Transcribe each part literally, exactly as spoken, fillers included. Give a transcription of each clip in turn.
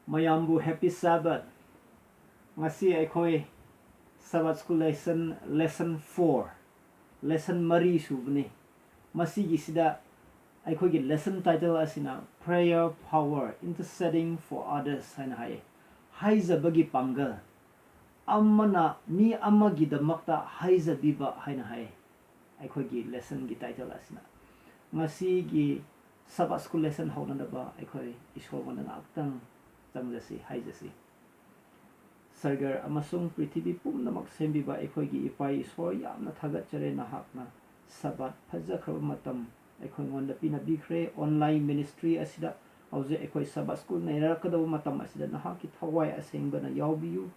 ꯃꯌꯥꯝꯕꯨ Happy Sabbath꯫ ꯉꯁꯤ ꯑꯩꯈꯣꯏ Sabbath School lesson, lesson four, lesson ꯃꯔꯤ ꯁꯨꯕꯅꯤ꯫ ꯃꯁꯤꯒꯤꯁꯤꯗ ꯑꯩꯈꯣꯏꯒꯤ lesson title ꯑꯁꯤꯅ Prayer Power, Interceding for Others ꯍꯥꯏꯅ ꯍꯥꯏꯌꯦ꯫ ꯍꯥꯏꯖꯕꯒꯤ ꯄꯥꯡꯒꯜ, ꯑꯃꯅ ꯃꯤ ꯑꯃꯒꯤꯗꯃꯛꯇ ꯍꯥꯏꯖꯕꯤꯕ ꯍꯥꯏꯅ ꯍꯥꯏ꯫ ꯑꯩꯈꯣꯏꯒꯤ lessonꯒꯤ title ꯑꯁꯤꯅ꯫ ꯉꯁꯤꯒꯤ Sabbath School lesson ꯍꯧꯅꯅꯕ ꯑꯩꯈꯣꯏ ꯏꯁꯣꯔꯉꯣꯟꯗ ꯉꯥꯏꯍꯥꯛꯇꯪ ꯆꯪꯖꯁꯤ, ꯍꯥꯏꯖꯁꯤ꯫ ꯁꯔꯒꯔ ꯑꯃꯁꯨꯡ ꯄ꯭ꯔꯤꯊꯤꯕꯤ ꯄꯨꯝꯅꯃꯛ ꯁꯦꯝꯕꯤꯕ ꯑꯩꯈꯣꯏꯒꯤ ꯏꯄꯥ ꯏꯁꯣꯔ, ꯌꯥꯝꯅ ꯊꯥꯒꯠꯆꯔꯦ, ꯅꯍꯥꯛꯅ Sabbath ꯐꯖꯈ꯭ꯔꯕ ꯃꯇꯝ ꯑꯩꯈꯣꯏꯉꯣꯟꯗ ꯄꯤꯅꯕꯤꯈ꯭ꯔꯦ꯫ Online ministry ꯑꯁꯤꯗ ꯍꯧꯖꯤꯛ ꯑꯩꯈꯣꯏ Sabbath School ꯅꯩꯅꯔꯛꯀꯗꯧꯕ ꯃꯇꯝ ꯑꯁꯤꯗ ꯅꯍꯥꯛꯀꯤ ꯊꯋꯥꯏ ꯑꯁꯦꯡꯕꯅ ꯌꯥꯎꯕꯤꯌꯨ꯫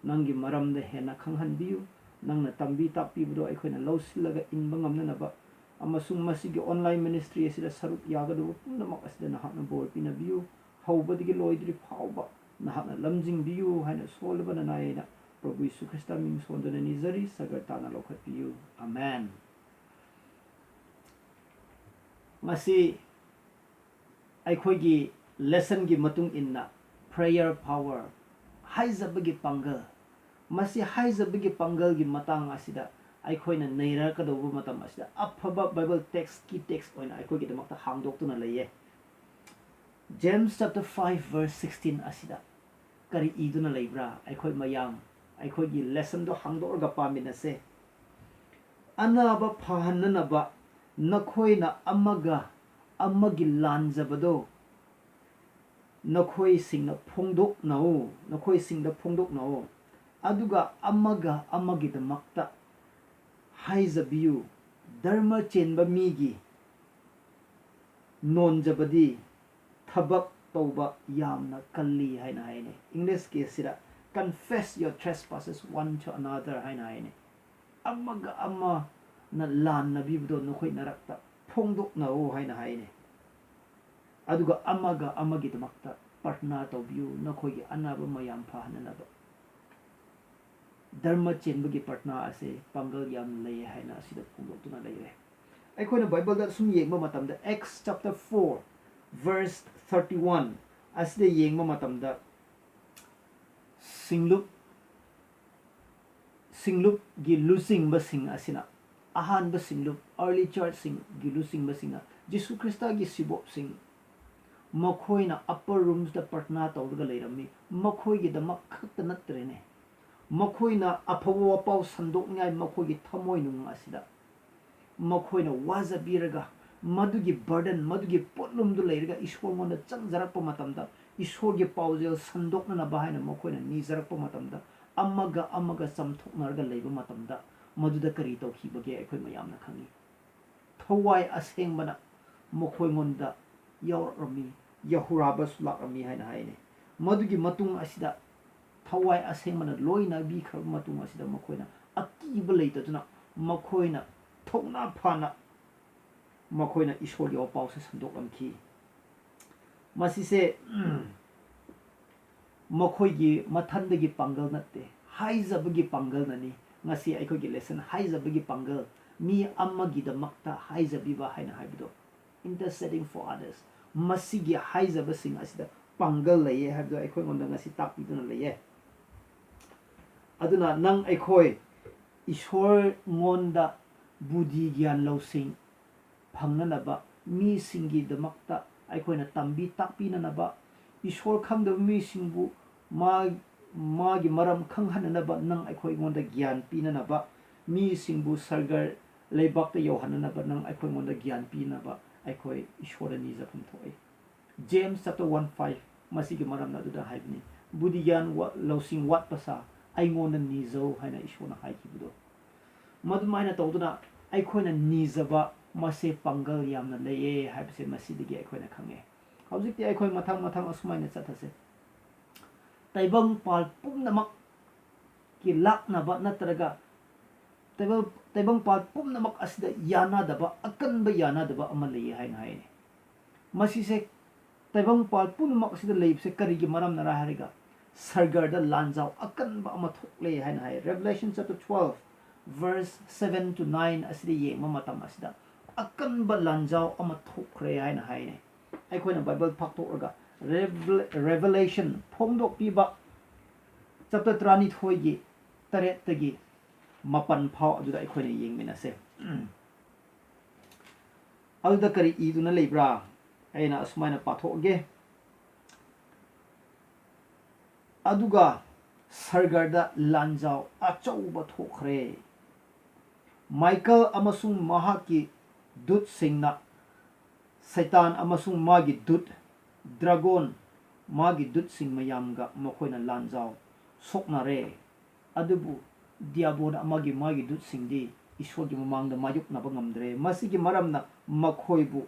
ꯅꯪꯒꯤ ꯃꯔꯝꯗ ꯍꯦꯟꯅ ꯈꯪꯍꯟꯕꯤꯌꯨ꯫ ꯅꯪꯅ ꯇꯝꯕꯤ ꯇꯥꯛꯄꯤꯕꯗꯣ ꯑꯩꯈꯣꯏꯅ ꯂꯧꯁꯤꯜꯂꯒ ꯏꯟꯕ ꯉꯝꯅꯅꯕ ꯑꯃꯁꯨꯡ ꯃꯁꯤꯒꯤ online ministry ꯑꯁꯤꯗ ꯁꯔꯨꯛ ꯌꯥꯒꯗꯧꯕ ꯄꯨꯝꯅꯃꯛ ꯑꯁꯤꯗ ꯅꯍꯥꯛꯅ ꯕꯣꯔ ꯄꯤꯅꯕꯤꯌꯨ꯫ ꯍꯧꯕꯗꯒꯤ ꯂꯣꯏꯗ꯭ꯔꯤ ꯐꯥꯎꯕ ꯅꯍꯥꯛꯅ ꯂꯝꯖꯤꯡꯕꯤꯌꯨ ꯍꯥꯏꯅ ꯁꯣꯜꯂꯕ ꯅꯅꯥꯏ ꯑꯩꯅ ꯄ꯭ꯔꯚꯨ ꯌꯤꯁꯨ ꯈ꯭ꯔꯤꯁꯇ ꯃꯤꯡ ꯁꯣꯟꯗꯨꯅ ꯅꯤꯖꯔꯤ꯫ ꯁꯔꯒꯔ ꯇꯥꯅ ꯂꯧꯈꯠꯄꯤꯌꯨ꯫ ꯑꯃꯦꯟ꯫ ꯉꯁꯤ ꯑꯩꯈꯣꯏꯒꯤ lessonꯒꯤ ꯃꯇꯨꯡ ꯏꯟꯅ prayer power, ꯍꯥꯏꯖꯕꯒꯤ ꯄꯥꯡꯒꯜ, ꯃꯁꯤ ꯍꯥꯏꯖꯕꯒꯤ ꯄꯥꯡꯒꯜꯒꯤ ꯃꯇꯥꯡ ꯑꯁꯤꯗ ꯑꯩꯈꯣꯏꯅ ꯅꯩꯅꯔꯛꯀꯗꯧꯕ ꯃꯇꯝ ꯑꯁꯤꯗ ꯑꯐꯕ Bible text, key text ꯑꯣꯏꯅ ꯑꯩꯈꯣꯏꯒꯤꯗꯃꯛꯇ ꯍꯥꯡꯗꯣꯛꯇꯨꯅ ꯂꯩꯌꯦ꯫ James chapter five verse sixteen ꯑꯁꯤꯗ ꯀꯔꯤ ꯏꯗꯨꯅ ꯂꯩꯕ꯭ꯔꯥ? ꯑꯩꯈꯣꯏ ꯃꯌꯥꯝ ꯑꯩꯈꯣꯏꯒꯤ lessonꯗꯣ ꯍꯥꯡꯗꯣꯛꯑꯒ ꯄꯥꯃꯤꯟꯅꯁꯦ꯫ "ꯑꯅꯥꯕ ꯐꯍꯟꯅꯅꯕ ꯅꯈꯣꯏꯅ ꯑꯃꯒ ꯑꯃꯒꯤ ꯂꯥꯟꯖꯕꯗꯣ ꯅꯈꯣꯏꯁꯤꯡꯅ ꯐꯣꯡꯗꯣꯛꯅꯧ, ꯅꯈꯣꯏꯁꯤꯡꯗ ꯐꯣꯡꯗꯣꯛꯅꯧ, ꯑꯗꯨꯒ ꯑꯃꯒ ꯑꯃꯒꯤꯗꯃꯛꯇ ꯍꯥꯏꯖꯕꯤꯌꯨ꯫ ꯙꯔꯃ ꯆꯦꯟꯕ ꯃꯤꯒꯤ ꯅꯣꯟꯖꯕꯗꯤ ꯊꯕꯛ ꯇꯧꯕ ꯌꯥꯝꯅ ꯀꯜꯂꯤ" ꯍꯥꯏꯅ ꯍꯥꯏꯅꯩ꯫ Englishꯀꯤ ꯑꯁꯤꯗ "Confess your trespasses one to another" ꯍꯥꯏꯅ ꯍꯥꯏꯅꯩ꯫ ꯑꯃꯒ ꯑꯃꯅ ꯂꯥꯟꯅꯕꯤꯕꯗꯣ ꯅꯈꯣꯏ ꯅꯔꯛꯇ ꯐꯣꯡꯗꯣꯛꯅꯧ ꯍꯥꯏꯅ ꯍꯥꯏꯅꯩ꯫ ꯑꯗꯨꯒ ꯑꯃꯒ ꯑꯃꯒꯤꯗꯃꯛꯇ ꯄ꯭ꯔꯊꯅꯥ ꯇꯧꯕꯤꯌꯨ, ꯅꯈꯣꯏꯒꯤ ꯑꯅꯥꯕ ꯃꯌꯥꯝ ꯐꯍꯟꯅꯅꯕ꯫ ꯙꯔꯃ ꯆꯦꯟꯕꯒꯤ ꯄ꯭ꯔꯊꯅꯥ ꯑꯁꯦ ꯄꯥꯡꯒꯜ ꯌꯥꯝꯅ ꯂꯩ ꯍꯥꯏꯅ ꯑꯁꯤꯗ ꯐꯣꯡꯗꯣꯛꯇꯨꯅ ꯂꯩꯔꯦ꯫ ꯑꯩꯈꯣꯏꯅ Bibleꯗ ꯁꯨꯝ ꯌꯦꯡꯕ ꯃꯇꯝꯗ, Acts chapter four verse thirty one, ꯑꯁꯤꯗ ꯌꯦꯡꯕ ꯃꯇꯝꯗ ꯁꯤꯡꯂꯨꯞ, ꯁꯤꯡꯂꯨꯞꯀꯤ ꯂꯨꯆꯤꯡꯕꯁꯤꯡ ꯑꯁꯤꯅ, ꯑꯍꯥꯟꯕ ꯁꯤꯡꯂꯨꯞ, early churchꯁꯤꯡꯒꯤ ꯂꯨꯆꯤꯡꯕꯁꯤꯡꯅ ꯖꯤꯁꯨ ꯈ꯭ꯔꯤꯁꯇꯒꯤ ꯁꯤꯕꯣꯞꯁꯤꯡ, ꯃꯈꯣꯏꯅ upper roomsꯇ ꯄ꯭ꯔꯊꯅꯥ ꯇꯧꯔꯒ ꯂꯩꯔꯝꯃꯤ꯫ ꯃꯈꯣꯏꯒꯤꯗꯃꯛ ꯈꯛꯇ ꯅꯠꯇ꯭ꯔꯦꯅꯦ, ꯃꯈꯣꯏꯅ ꯑꯐꯕ ꯋꯥꯄꯥꯎ ꯁꯟꯗꯣꯛꯅꯤꯡꯉꯥꯏ ꯃꯈꯣꯏꯒꯤ ꯊꯃꯣꯏꯅꯨꯡ ꯑꯁꯤꯗ ꯃꯈꯣꯏꯅ ꯋꯥꯖꯕꯤꯔꯒ, ꯃꯗꯨꯒꯤ burden, ꯃꯗꯨꯒꯤ ꯄꯣꯠꯂꯨꯝꯗꯨ ꯂꯩꯔꯒ ꯏꯁꯣꯔꯉꯣꯟꯗ ꯆꯪꯖꯔꯛꯄ ꯃꯇꯝꯗ, ꯏꯁꯣꯔꯒꯤ ꯄꯥꯎꯖꯦꯜ ꯁꯟꯗꯣꯛꯅꯅꯕ ꯍꯥꯏꯅ ꯃꯈꯣꯏꯅ ꯅꯤꯖꯔꯛꯄ ꯃꯇꯝꯗ, ꯑꯃꯒ ꯑꯃꯒ ꯆꯝꯊꯣꯛꯅꯔꯒ ꯂꯩꯕ ꯃꯇꯝꯗ, ꯃꯗꯨꯗ ꯀꯔꯤ ꯇꯧꯈꯤꯕꯒꯦ ꯑꯩꯈꯣꯏ ꯃꯌꯥꯝꯅ ꯈꯪꯏ꯫ ꯊꯋꯥꯏ ꯑꯁꯦꯡꯕꯅ ꯃꯈꯣꯏꯉꯣꯟꯗ ꯌꯥꯎꯔꯛꯂꯝꯃꯤ, ꯌꯍꯨꯔꯥꯕꯁꯨ ꯂꯥꯛꯂꯝꯃꯤ ꯍꯥꯏꯅ ꯍꯥꯏꯅꯩ꯫ ꯃꯗꯨꯒꯤ ꯃꯇꯨꯡ ꯑꯁꯤꯗ ꯊꯋꯥꯏ ꯑꯁꯦꯡꯕꯅ ꯂꯣꯏꯅ ꯄꯤꯈ꯭ꯔꯕ ꯃꯇꯨꯡ ꯑꯁꯤꯗ ꯃꯈꯣꯏꯅ ꯑꯀꯤꯕ ꯂꯩꯇꯗꯨꯅ, ꯃꯈꯣꯏꯅ ꯊꯧꯅꯥ ꯐꯅ ꯃꯈꯣꯏꯅ ꯏꯁꯣꯔꯒꯤ ꯋꯥꯄꯥꯎꯁꯦ ꯁꯟꯗꯣꯛꯂꯝꯈꯤ꯫ ꯃꯁꯤꯁꯦ ꯃꯈꯣꯏꯒꯤ ꯃꯊꯟꯗꯒꯤ ꯄꯥꯡꯒꯜ ꯅꯠꯇꯦ, ꯍꯥꯏꯖꯕꯒꯤ ꯄꯥꯡꯒꯜꯅꯅꯤ꯫ ꯉꯁꯤ ꯑꯩꯈꯣꯏꯒꯤ lesson, ꯍꯥꯏꯖꯕꯒꯤ ꯄꯥꯡꯒꯜ, ꯃꯤ ꯑꯃꯒꯤꯗꯃꯛꯇ ꯍꯥꯏꯖꯕꯤꯕ ꯍꯥꯏꯅ ꯍꯥꯏꯕꯗꯣ, interceding for others, ꯃꯁꯤꯒꯤ ꯍꯥꯏꯖꯕꯁꯤꯡ ꯑꯁꯤꯗ ꯄꯥꯡꯒꯜ ꯂꯩꯌꯦ ꯍꯥꯏꯕꯗꯣ ꯑꯩꯈꯣꯏꯉꯣꯟꯗ ꯉꯁꯤ ꯇꯥꯛꯄꯤꯗꯨꯅ ꯂꯩꯌꯦ꯫ ꯑꯗꯨꯅ ꯅꯪ ꯑꯩꯈꯣꯏ ꯏꯁꯣꯔꯉꯣꯟꯗ ꯕꯨꯙꯤ ꯒ꯭ꯌꯥꯟ ꯂꯧꯁꯤꯡ ꯐꯪꯅꯅꯕ, ꯃꯤꯁꯤꯡꯒꯤꯗꯃꯛꯇ ꯑꯩꯈꯣꯏꯅ ꯇꯝꯕꯤ ꯇꯥꯛꯄꯤꯅꯅꯕ, ꯏꯁꯣꯔ ꯈꯪꯗꯕ ꯃꯤꯁꯤꯡꯕꯨ ꯃꯥ-, ꯃꯥꯒꯤ ꯃꯔꯝ ꯈꯪꯍꯟꯅꯅꯕ ꯅꯪ ꯑꯩꯈꯣꯏꯉꯣꯟꯗ ꯒ꯭ꯌꯥꯟ ꯄꯤꯅꯅꯕ, ꯃꯤꯁꯤꯡꯕꯨ ꯁꯔꯒ ꯂꯩꯕꯥꯛꯇ ꯌꯧꯍꯟꯅꯅꯕ ꯅꯪ ꯑꯩꯈꯣꯏꯉꯣꯟꯗ ꯒ꯭ꯌꯥꯟ ꯄꯤꯅꯕ ꯑꯩꯈꯣꯏ ꯏꯁꯣꯔꯗ ꯅꯤꯖꯐꯝ ꯊꯣꯛꯏ꯫ James chapter one five, ꯃꯁꯤꯒꯤ ꯃꯔꯝꯅ ꯑꯗꯨꯗ ꯍꯥꯏꯕꯅꯤ, "ꯕꯨꯙꯤ ꯒ꯭ꯌꯥꯟ ꯋꯥ-, ꯂꯧꯁꯤꯡ ꯋꯥꯠꯄ ꯁꯥ ꯑꯩꯉꯣꯟꯗ ꯅꯤꯖꯧ" ꯍꯥꯏꯅ ꯏꯁꯣꯔꯅ ꯍꯥꯏꯈꯤꯕꯗꯣ꯫ ꯃꯗꯨꯃꯥꯏꯅ ꯇꯧꯗꯨꯅ ꯑꯩꯈꯣꯏꯅ ꯅꯤꯖꯕ ꯃꯁꯦ ꯄꯥꯡꯒꯜ ꯌꯥꯝꯅ ꯂꯩꯌꯦ ꯍꯥꯏꯕꯁꯦ ꯃꯁꯤꯗꯒꯤ ꯑꯩꯈꯣꯏꯅ ꯈꯪꯉꯦ꯫ ꯍꯧꯖꯤꯛꯇꯤ ꯑꯩꯈꯣꯏ ꯃꯊꯪ ꯃꯊꯪ ꯑꯁꯨꯃꯥꯏꯅ ꯆꯠꯊꯁꯦ꯫ ꯇꯥꯏꯕꯪꯄꯥꯜ ꯄꯨꯝꯅꯃꯛꯀꯤ ꯂꯥꯛꯅꯕ ꯅꯠꯇ꯭ꯔꯒ ꯇꯥꯏꯕꯪ-, ꯇꯥꯏꯕꯪꯄꯥꯜ ꯄꯨꯝꯅꯃꯛ ꯑꯁꯤꯗ ꯌꯥꯅꯗꯕ, ꯑꯀꯟꯕ ꯌꯥꯅꯗꯕ ꯑꯃ ꯂꯩꯌꯦ ꯍꯥꯏꯅ ꯍꯥꯏꯅꯦ꯫ ꯃꯁꯤꯁꯦ ꯇꯥꯏꯕꯪꯄꯥꯜ ꯄꯨꯝꯅꯃꯛ ꯑꯁꯤꯗ ꯂꯩꯕꯁꯦ ꯀꯔꯤꯒꯤ ꯃꯔꯝꯅꯔꯥ ꯍꯥꯏꯔꯒ, ꯁꯔꯒꯔꯗ ꯂꯥꯟꯖꯥꯎ ꯑꯀꯟꯕ ꯑꯃ ꯊꯣꯛꯂꯦ ꯍꯥꯏꯅ ꯍꯥꯏ꯫ Revelation chapter twelve, verse seven to nine ꯑꯁꯤꯗ ꯌꯦꯡꯕ ꯃꯇꯝ ꯑꯁꯤꯗ ꯑꯀꯟꯕ ꯂꯥꯟꯖꯥꯎ ꯑꯃ ꯊꯣꯛꯈ꯭ꯔꯦ ꯍꯥꯏꯅ ꯍꯥꯏꯅꯦ꯫ ꯑꯩꯈꯣꯏꯅ ꯕꯥꯏꯕꯜ ꯐꯥꯛꯇꯣꯛꯂꯒ Revel-, Revelation, ꯐꯣꯡꯗꯣꯛꯄꯤꯕ, chapter ꯇꯔꯥꯅꯤꯊꯣꯏꯒꯤ ꯇꯔꯦꯠꯇꯒꯤ ꯃꯥꯄꯟ ꯐꯥꯎ ꯑꯗꯨꯗ ꯑꯩꯈꯣꯏꯅ ꯌꯦꯡꯃꯤꯟꯅꯁꯦ꯫ ꯑꯗꯨꯗ ꯀꯔꯤ ꯏꯗꯨꯅ ꯂꯩꯕ꯭ꯔꯥ? ꯑꯩꯅ ꯑꯁꯨꯃꯥꯏꯅ ꯄꯥꯊꯣꯛꯑꯒꯦ꯫ ꯑꯗꯨꯒ ꯁꯔꯒꯔꯗ ꯂꯥꯟꯖꯥꯎ ꯑꯆꯧꯕ ꯊꯣꯛꯈ꯭ꯔꯦ꯫ ꯃꯥꯏꯀꯦꯜ ꯑꯃꯁꯨꯡ ꯃꯍꯥꯛꯀꯤ ꯗꯨꯠꯁꯤꯡꯅ ꯁꯩꯇꯥꯟ ꯑꯃꯁꯨꯡ ꯃꯥꯒꯤ ꯗꯨꯠ, ꯗ꯭ꯔꯥꯒꯣꯟ, ꯃꯥꯒꯤ ꯗꯨꯠꯁꯤꯡ ꯃꯌꯥꯝꯒ ꯃꯈꯣꯏꯅ ꯂꯥꯟꯖꯥꯎ ꯁꯣꯛꯅꯔꯦ꯫ ꯑꯗꯨꯕꯨ ꯗꯤꯌꯥꯕꯣꯟ ꯑꯃꯒꯤ ꯃꯥꯒꯤ ꯗꯨꯠꯁꯤꯡꯗꯤ ꯏꯁꯣꯔꯒꯤ ꯃꯃꯥꯡꯗ ꯃꯥꯌꯣꯛꯅꯕ ꯉꯝꯗ꯭ꯔꯦ꯫ ꯃꯁꯤꯒꯤ ꯃꯔꯝꯅ ꯃꯈꯣꯏꯕꯨ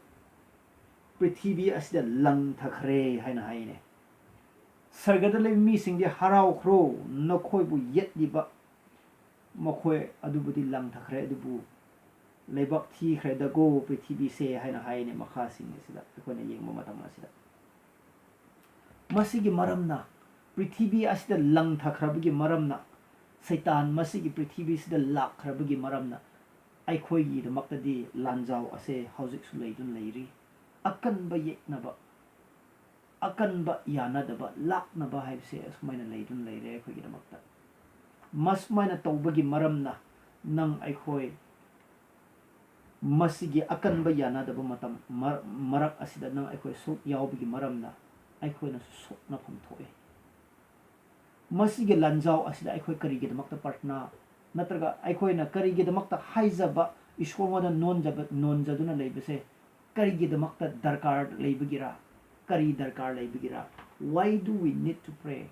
ꯄ꯭ꯔꯤꯊꯤꯕꯤ ꯑꯁꯤꯗ ꯂꯪꯊꯈ꯭ꯔꯦ ꯍꯥꯏꯅ ꯍꯥꯏꯅꯦ꯫ ꯁꯔꯒꯗ ꯂꯩꯕ ꯃꯤꯁꯤꯡꯗꯤ ꯍꯔꯥꯎꯈ꯭ꯔꯣ, ꯅꯈꯣꯏꯕꯨ ꯌꯦꯠꯂꯤꯕ ꯃꯈꯣꯏ ꯑꯗꯨꯕꯨꯗꯤ ꯂꯪꯊꯈ꯭ꯔꯦ, ꯑꯗꯨꯕꯨ ꯂꯩꯕꯥꯛ ꯊꯤꯈ꯭ꯔꯦꯗꯀꯣ ꯄ꯭ꯔꯤꯊꯤꯕꯤꯁꯦ ꯍꯥꯏꯅ ꯍꯥꯏꯅꯦ ꯃꯈꯥꯁꯤꯡ ꯑꯁꯤꯗ ꯑꯩꯈꯣꯏꯅ ꯌꯦꯡꯕ ꯃꯇꯝ ꯑꯁꯤꯗ꯫ ꯃꯁꯤꯒꯤ ꯃꯔꯝꯅ, ꯄ꯭ꯔꯤꯊꯤꯕꯤ ꯑꯁꯤꯗ ꯂꯪꯊꯈ꯭ꯔꯕꯒꯤ ꯃꯔꯝꯅ, ꯁꯩꯇꯥꯟ ꯃꯁꯤꯒꯤ ꯄ꯭ꯔꯤꯊꯤꯕꯤꯁꯤꯗ ꯂꯥꯛꯈ꯭ꯔꯕꯒꯤ ꯃꯔꯝꯅ ꯑꯩꯈꯣꯏꯒꯤꯗꯃꯛꯇꯗꯤ ꯂꯥꯟꯖꯥꯎ ꯑꯁꯦ ꯍꯧꯖꯤꯛꯁꯨ ꯂꯩꯗꯨꯅ ꯂꯩꯔꯤ꯫ ꯑꯀꯟꯕ ꯌꯦꯛꯅꯕ, ꯑꯀꯟꯕ ꯌꯥꯅꯗꯕ, ꯂꯥꯛꯅꯕ ꯍꯥꯏꯕꯁꯦ ꯑꯁꯨꯃꯥꯏꯅ ꯂꯩꯗꯨꯅ ꯂꯩꯔꯦ ꯑꯩꯈꯣꯏꯒꯤꯗꯃꯛꯇ꯫ ꯃꯁꯨꯃꯥꯏꯅ ꯇꯧꯕꯒꯤ ꯃꯔꯝꯅ ꯅꯪ ꯑꯩꯈꯣꯏ ꯃꯁꯤꯒꯤ ꯑꯀꯟꯕ ꯌꯥꯅꯗꯕ ꯃꯇꯝ ꯃꯔ-, ꯃꯔꯛ ꯑꯁꯤꯗ ꯅꯪ ꯑꯩꯈꯣꯏ ꯁꯔꯨꯛ ꯌꯥꯎꯕꯒꯤ ꯃꯔꯝꯅ ꯑꯩꯈꯣꯏꯅꯁꯨ ꯁꯣꯛꯅꯐꯝ ꯊꯣꯛꯑꯦ꯫ ꯃꯁꯤꯒꯤ ꯂꯥꯟꯖꯥꯎ ꯑꯁꯤꯗ ꯑꯩꯈꯣꯏ ꯀꯔꯤꯒꯤꯗꯃꯛꯇ ꯄ꯭ꯔꯊꯅꯥ ꯅꯠꯇ꯭ꯔꯒ ꯑꯩꯈꯣꯏꯅ ꯀꯔꯤꯒꯤꯗꯃꯛꯇ ꯍꯥꯏꯖꯕ, ꯏꯁꯣꯔꯉꯣꯟꯗ ꯅꯣꯟꯖꯕ, ꯅꯣꯟꯖꯗꯨꯅ ꯂꯩꯕꯁꯦ ꯀꯔꯤꯒꯤꯗꯃꯛꯇ ꯗꯔꯀꯥꯔ ꯂꯩꯕꯒꯤꯔꯥ? ꯀꯔꯤ ꯗꯔꯀꯥꯔ ꯂꯩꯕꯒꯤꯔꯥ? Why do we need to pray?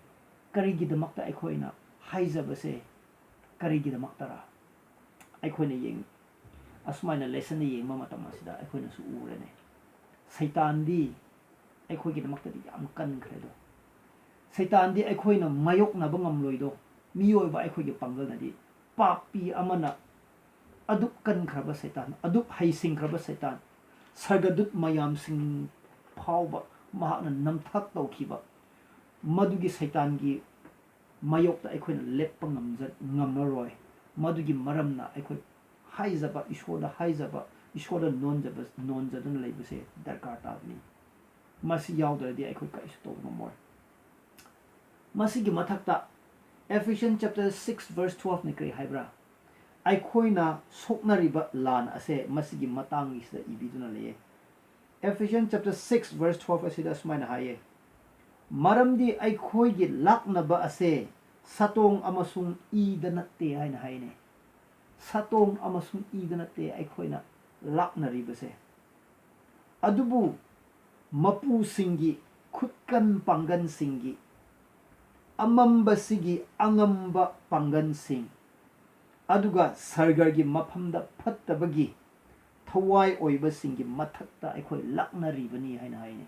ꯀꯔꯤꯒꯤꯗꯃꯛꯇ ꯑꯩꯈꯣꯏꯅ ꯍꯥꯏꯖꯕꯁꯦ ꯀꯔꯤꯒꯤꯗꯃꯛꯇꯔꯥ? ꯑꯩꯈꯣꯏꯅ ꯌꯦꯡ-, ꯑꯁꯨꯃꯥꯏꯅ ꯂꯦꯁꯟꯗ ꯌꯦꯡꯕ ꯃꯇꯝ ꯑꯁꯤꯗ ꯑꯩꯈꯣꯏꯅꯁꯨ ꯎꯔꯅꯤ꯫ ꯁꯩꯇꯥꯟꯗꯤ ꯑꯩꯈꯣꯏꯒꯤꯗꯃꯛꯇꯗꯤ ꯌꯥꯝ ꯀꯟꯈ꯭ꯔꯦꯗꯣ꯫ ꯁꯩꯇꯥꯟꯗꯤ ꯑꯩꯈꯣꯏꯅ ꯃꯥꯌꯣꯛꯅꯕ ꯉꯝꯂꯣꯏꯗꯣ꯫ ꯃꯤꯑꯣꯏꯕ ꯑꯩꯈꯣꯏꯒꯤ ꯄꯥꯡꯒꯜꯅꯗꯤ, ꯄꯥꯞꯄꯤ ꯑꯃꯅ, ꯑꯗꯨꯛ ꯀꯟꯈ꯭ꯔꯕ ꯁꯩꯇꯥꯟ, ꯑꯗꯨꯛ ꯍꯩꯁꯤꯡꯈ꯭ꯔꯕ ꯁꯩꯇꯥꯟ, ꯁꯔꯒꯗꯨꯠ ꯃꯌꯥꯝꯁꯤꯡ ꯐꯥꯎꯕ ꯃꯍꯥꯛꯅ ꯅꯝꯊꯥꯛ ꯇꯧꯈꯤꯕ, ꯃꯗꯨꯒꯤ ꯁꯩꯇꯥꯟꯒꯤ ꯃꯥꯌꯣꯛꯇ ꯑꯩꯈꯣꯏꯅ ꯂꯦꯞꯄ ꯉꯝꯖ-, ꯉꯝꯃꯔꯣꯏ꯫ ꯃꯗꯨꯒꯤ ꯃꯔꯝꯅ ꯑꯩꯈꯣꯏ ꯍꯥꯏꯖꯕ, ꯏꯁꯣꯔꯗ ꯍꯥꯏꯖꯕ, ꯏꯁꯣꯔꯗ ꯅꯣꯟꯖꯕ, ꯅꯣꯟꯖꯗꯨꯅ ꯂꯩꯕꯁꯦ ꯗꯔꯀꯥꯔ ꯇꯥꯕꯅꯤ꯫ ꯃꯁꯤ ꯌꯥꯎꯗ꯭ꯔꯗꯤ ꯑꯩꯈꯣꯏ ꯀꯔꯤꯁꯨ ꯇꯧꯕ ꯉꯝꯃꯣꯏ꯫ ꯃꯁꯤꯒꯤ ꯃꯊꯛꯇ Ephesians chapter six verse twelve ꯅ ꯀꯔꯤ ꯍꯥꯏꯕ꯭ꯔꯥ? ꯑꯩꯈꯣꯏꯅ ꯁꯣꯛꯅꯔꯤꯕ ꯂꯥꯟ ꯑꯁꯦ ꯃꯁꯤꯒꯤ ꯃꯇꯥꯡꯒꯤꯁꯤꯗ ꯏꯕꯤꯗꯨꯅ ꯂꯩꯌꯦ꯫ Ephesians chapter six verse twelve ꯑꯁꯤꯗ ꯑꯁꯨꯃꯥꯏꯅ ꯍꯥꯏꯌꯦ, "ꯃꯔꯝꯗꯤ ꯑꯩꯈꯣꯏꯒꯤ ꯂꯥꯛꯅꯕ ꯑꯁꯦ ꯁꯥꯇꯣꯡ ꯑꯃꯁꯨꯡ ꯏꯗ ꯅꯠꯇꯦ" ꯍꯥꯏꯅ ꯍꯥꯏꯅꯦ꯫ ꯁꯥꯇꯣꯡ ꯑꯃꯁꯨꯡ ꯏꯗ ꯅꯠꯇꯦ ꯑꯩꯈꯣꯏꯅ ꯂꯥꯛꯅꯔꯤꯕꯁꯦ, ꯑꯗꯨꯕꯨ ꯃꯄꯨꯁꯤꯡꯒꯤ ꯈꯨꯠꯀꯟ ꯄꯥꯡꯒꯟꯁꯤꯡꯒꯤ, ꯑꯃꯝꯕꯁꯤꯒꯤ ꯑꯉꯝꯕ ꯄꯥꯡꯒꯟꯁꯤꯡ, ꯑꯗꯨꯒ ꯁꯔꯒꯔꯒꯤ ꯃꯐꯝꯗ ꯐꯠꯇꯕꯒꯤ ꯊꯋꯥꯏ ꯑꯣꯏꯕꯁꯤꯡꯒꯤ ꯃꯊꯛꯇ ꯑꯩꯈꯣꯏ ꯂꯥꯛꯅꯔꯤꯕꯅꯤ ꯍꯥꯏꯅ ꯍꯥꯏꯅꯤ꯫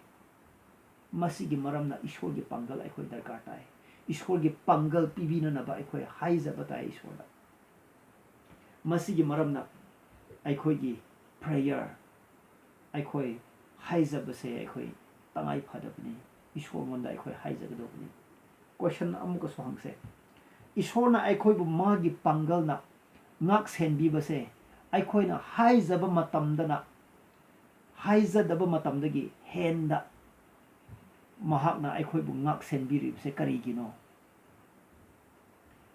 ꯃꯁꯤꯒꯤ ꯃꯔꯝꯅ ꯏꯁꯣꯔꯒꯤ ꯄꯥꯡꯒꯜ ꯑꯩꯈꯣꯏ ꯗꯔꯀꯥꯔ ꯇꯥꯏ꯫ ꯏꯁꯣꯔꯒꯤ ꯄꯥꯡꯒꯜ ꯄꯤꯕꯤꯅꯅꯕ ꯑꯩꯈꯣꯏ ꯍꯥꯏꯖꯕ ꯇꯥꯏ ꯏꯁꯣꯔꯗ꯫ ꯃꯁꯤꯒꯤ ꯃꯔꯝꯅ ꯑꯩꯈꯣꯏꯒꯤ prayer, ꯑꯩꯈꯣꯏ ꯍꯥꯏꯖꯕꯁꯦ ꯑꯩꯈꯣꯏ ꯇꯉꯥꯏ ꯐꯗꯕꯅꯤ꯫ ꯏꯁꯣꯔꯉꯣꯟꯗ ꯑꯩꯈꯣꯏ ꯍꯥꯏꯖꯒꯗꯧꯕꯅꯤ꯫ Question ꯑꯃꯨꯛꯀꯁꯨ ꯍꯪꯁꯦ꯫ ꯏꯁꯣꯔꯅ ꯑꯩꯈꯣꯏꯕꯨ ꯃꯥꯒꯤ ꯄꯥꯡꯒꯜꯅ ꯉꯥꯛ ꯁꯦꯟꯕꯤꯕꯁꯦ ꯑꯩꯈꯣꯏꯅ ꯍꯥꯏꯖꯕ ꯃꯇꯝꯗꯅ, ꯍꯥꯏꯖꯗꯕ ꯃꯇꯝꯗꯒꯤ ꯍꯦꯟꯅ ꯃꯍꯥꯛꯅ ꯑꯩꯈꯣꯏꯕꯨ ꯉꯥꯛ ꯁꯦꯟꯕꯤꯔꯤꯕꯁꯦ ꯀꯔꯤꯒꯤꯅꯣ?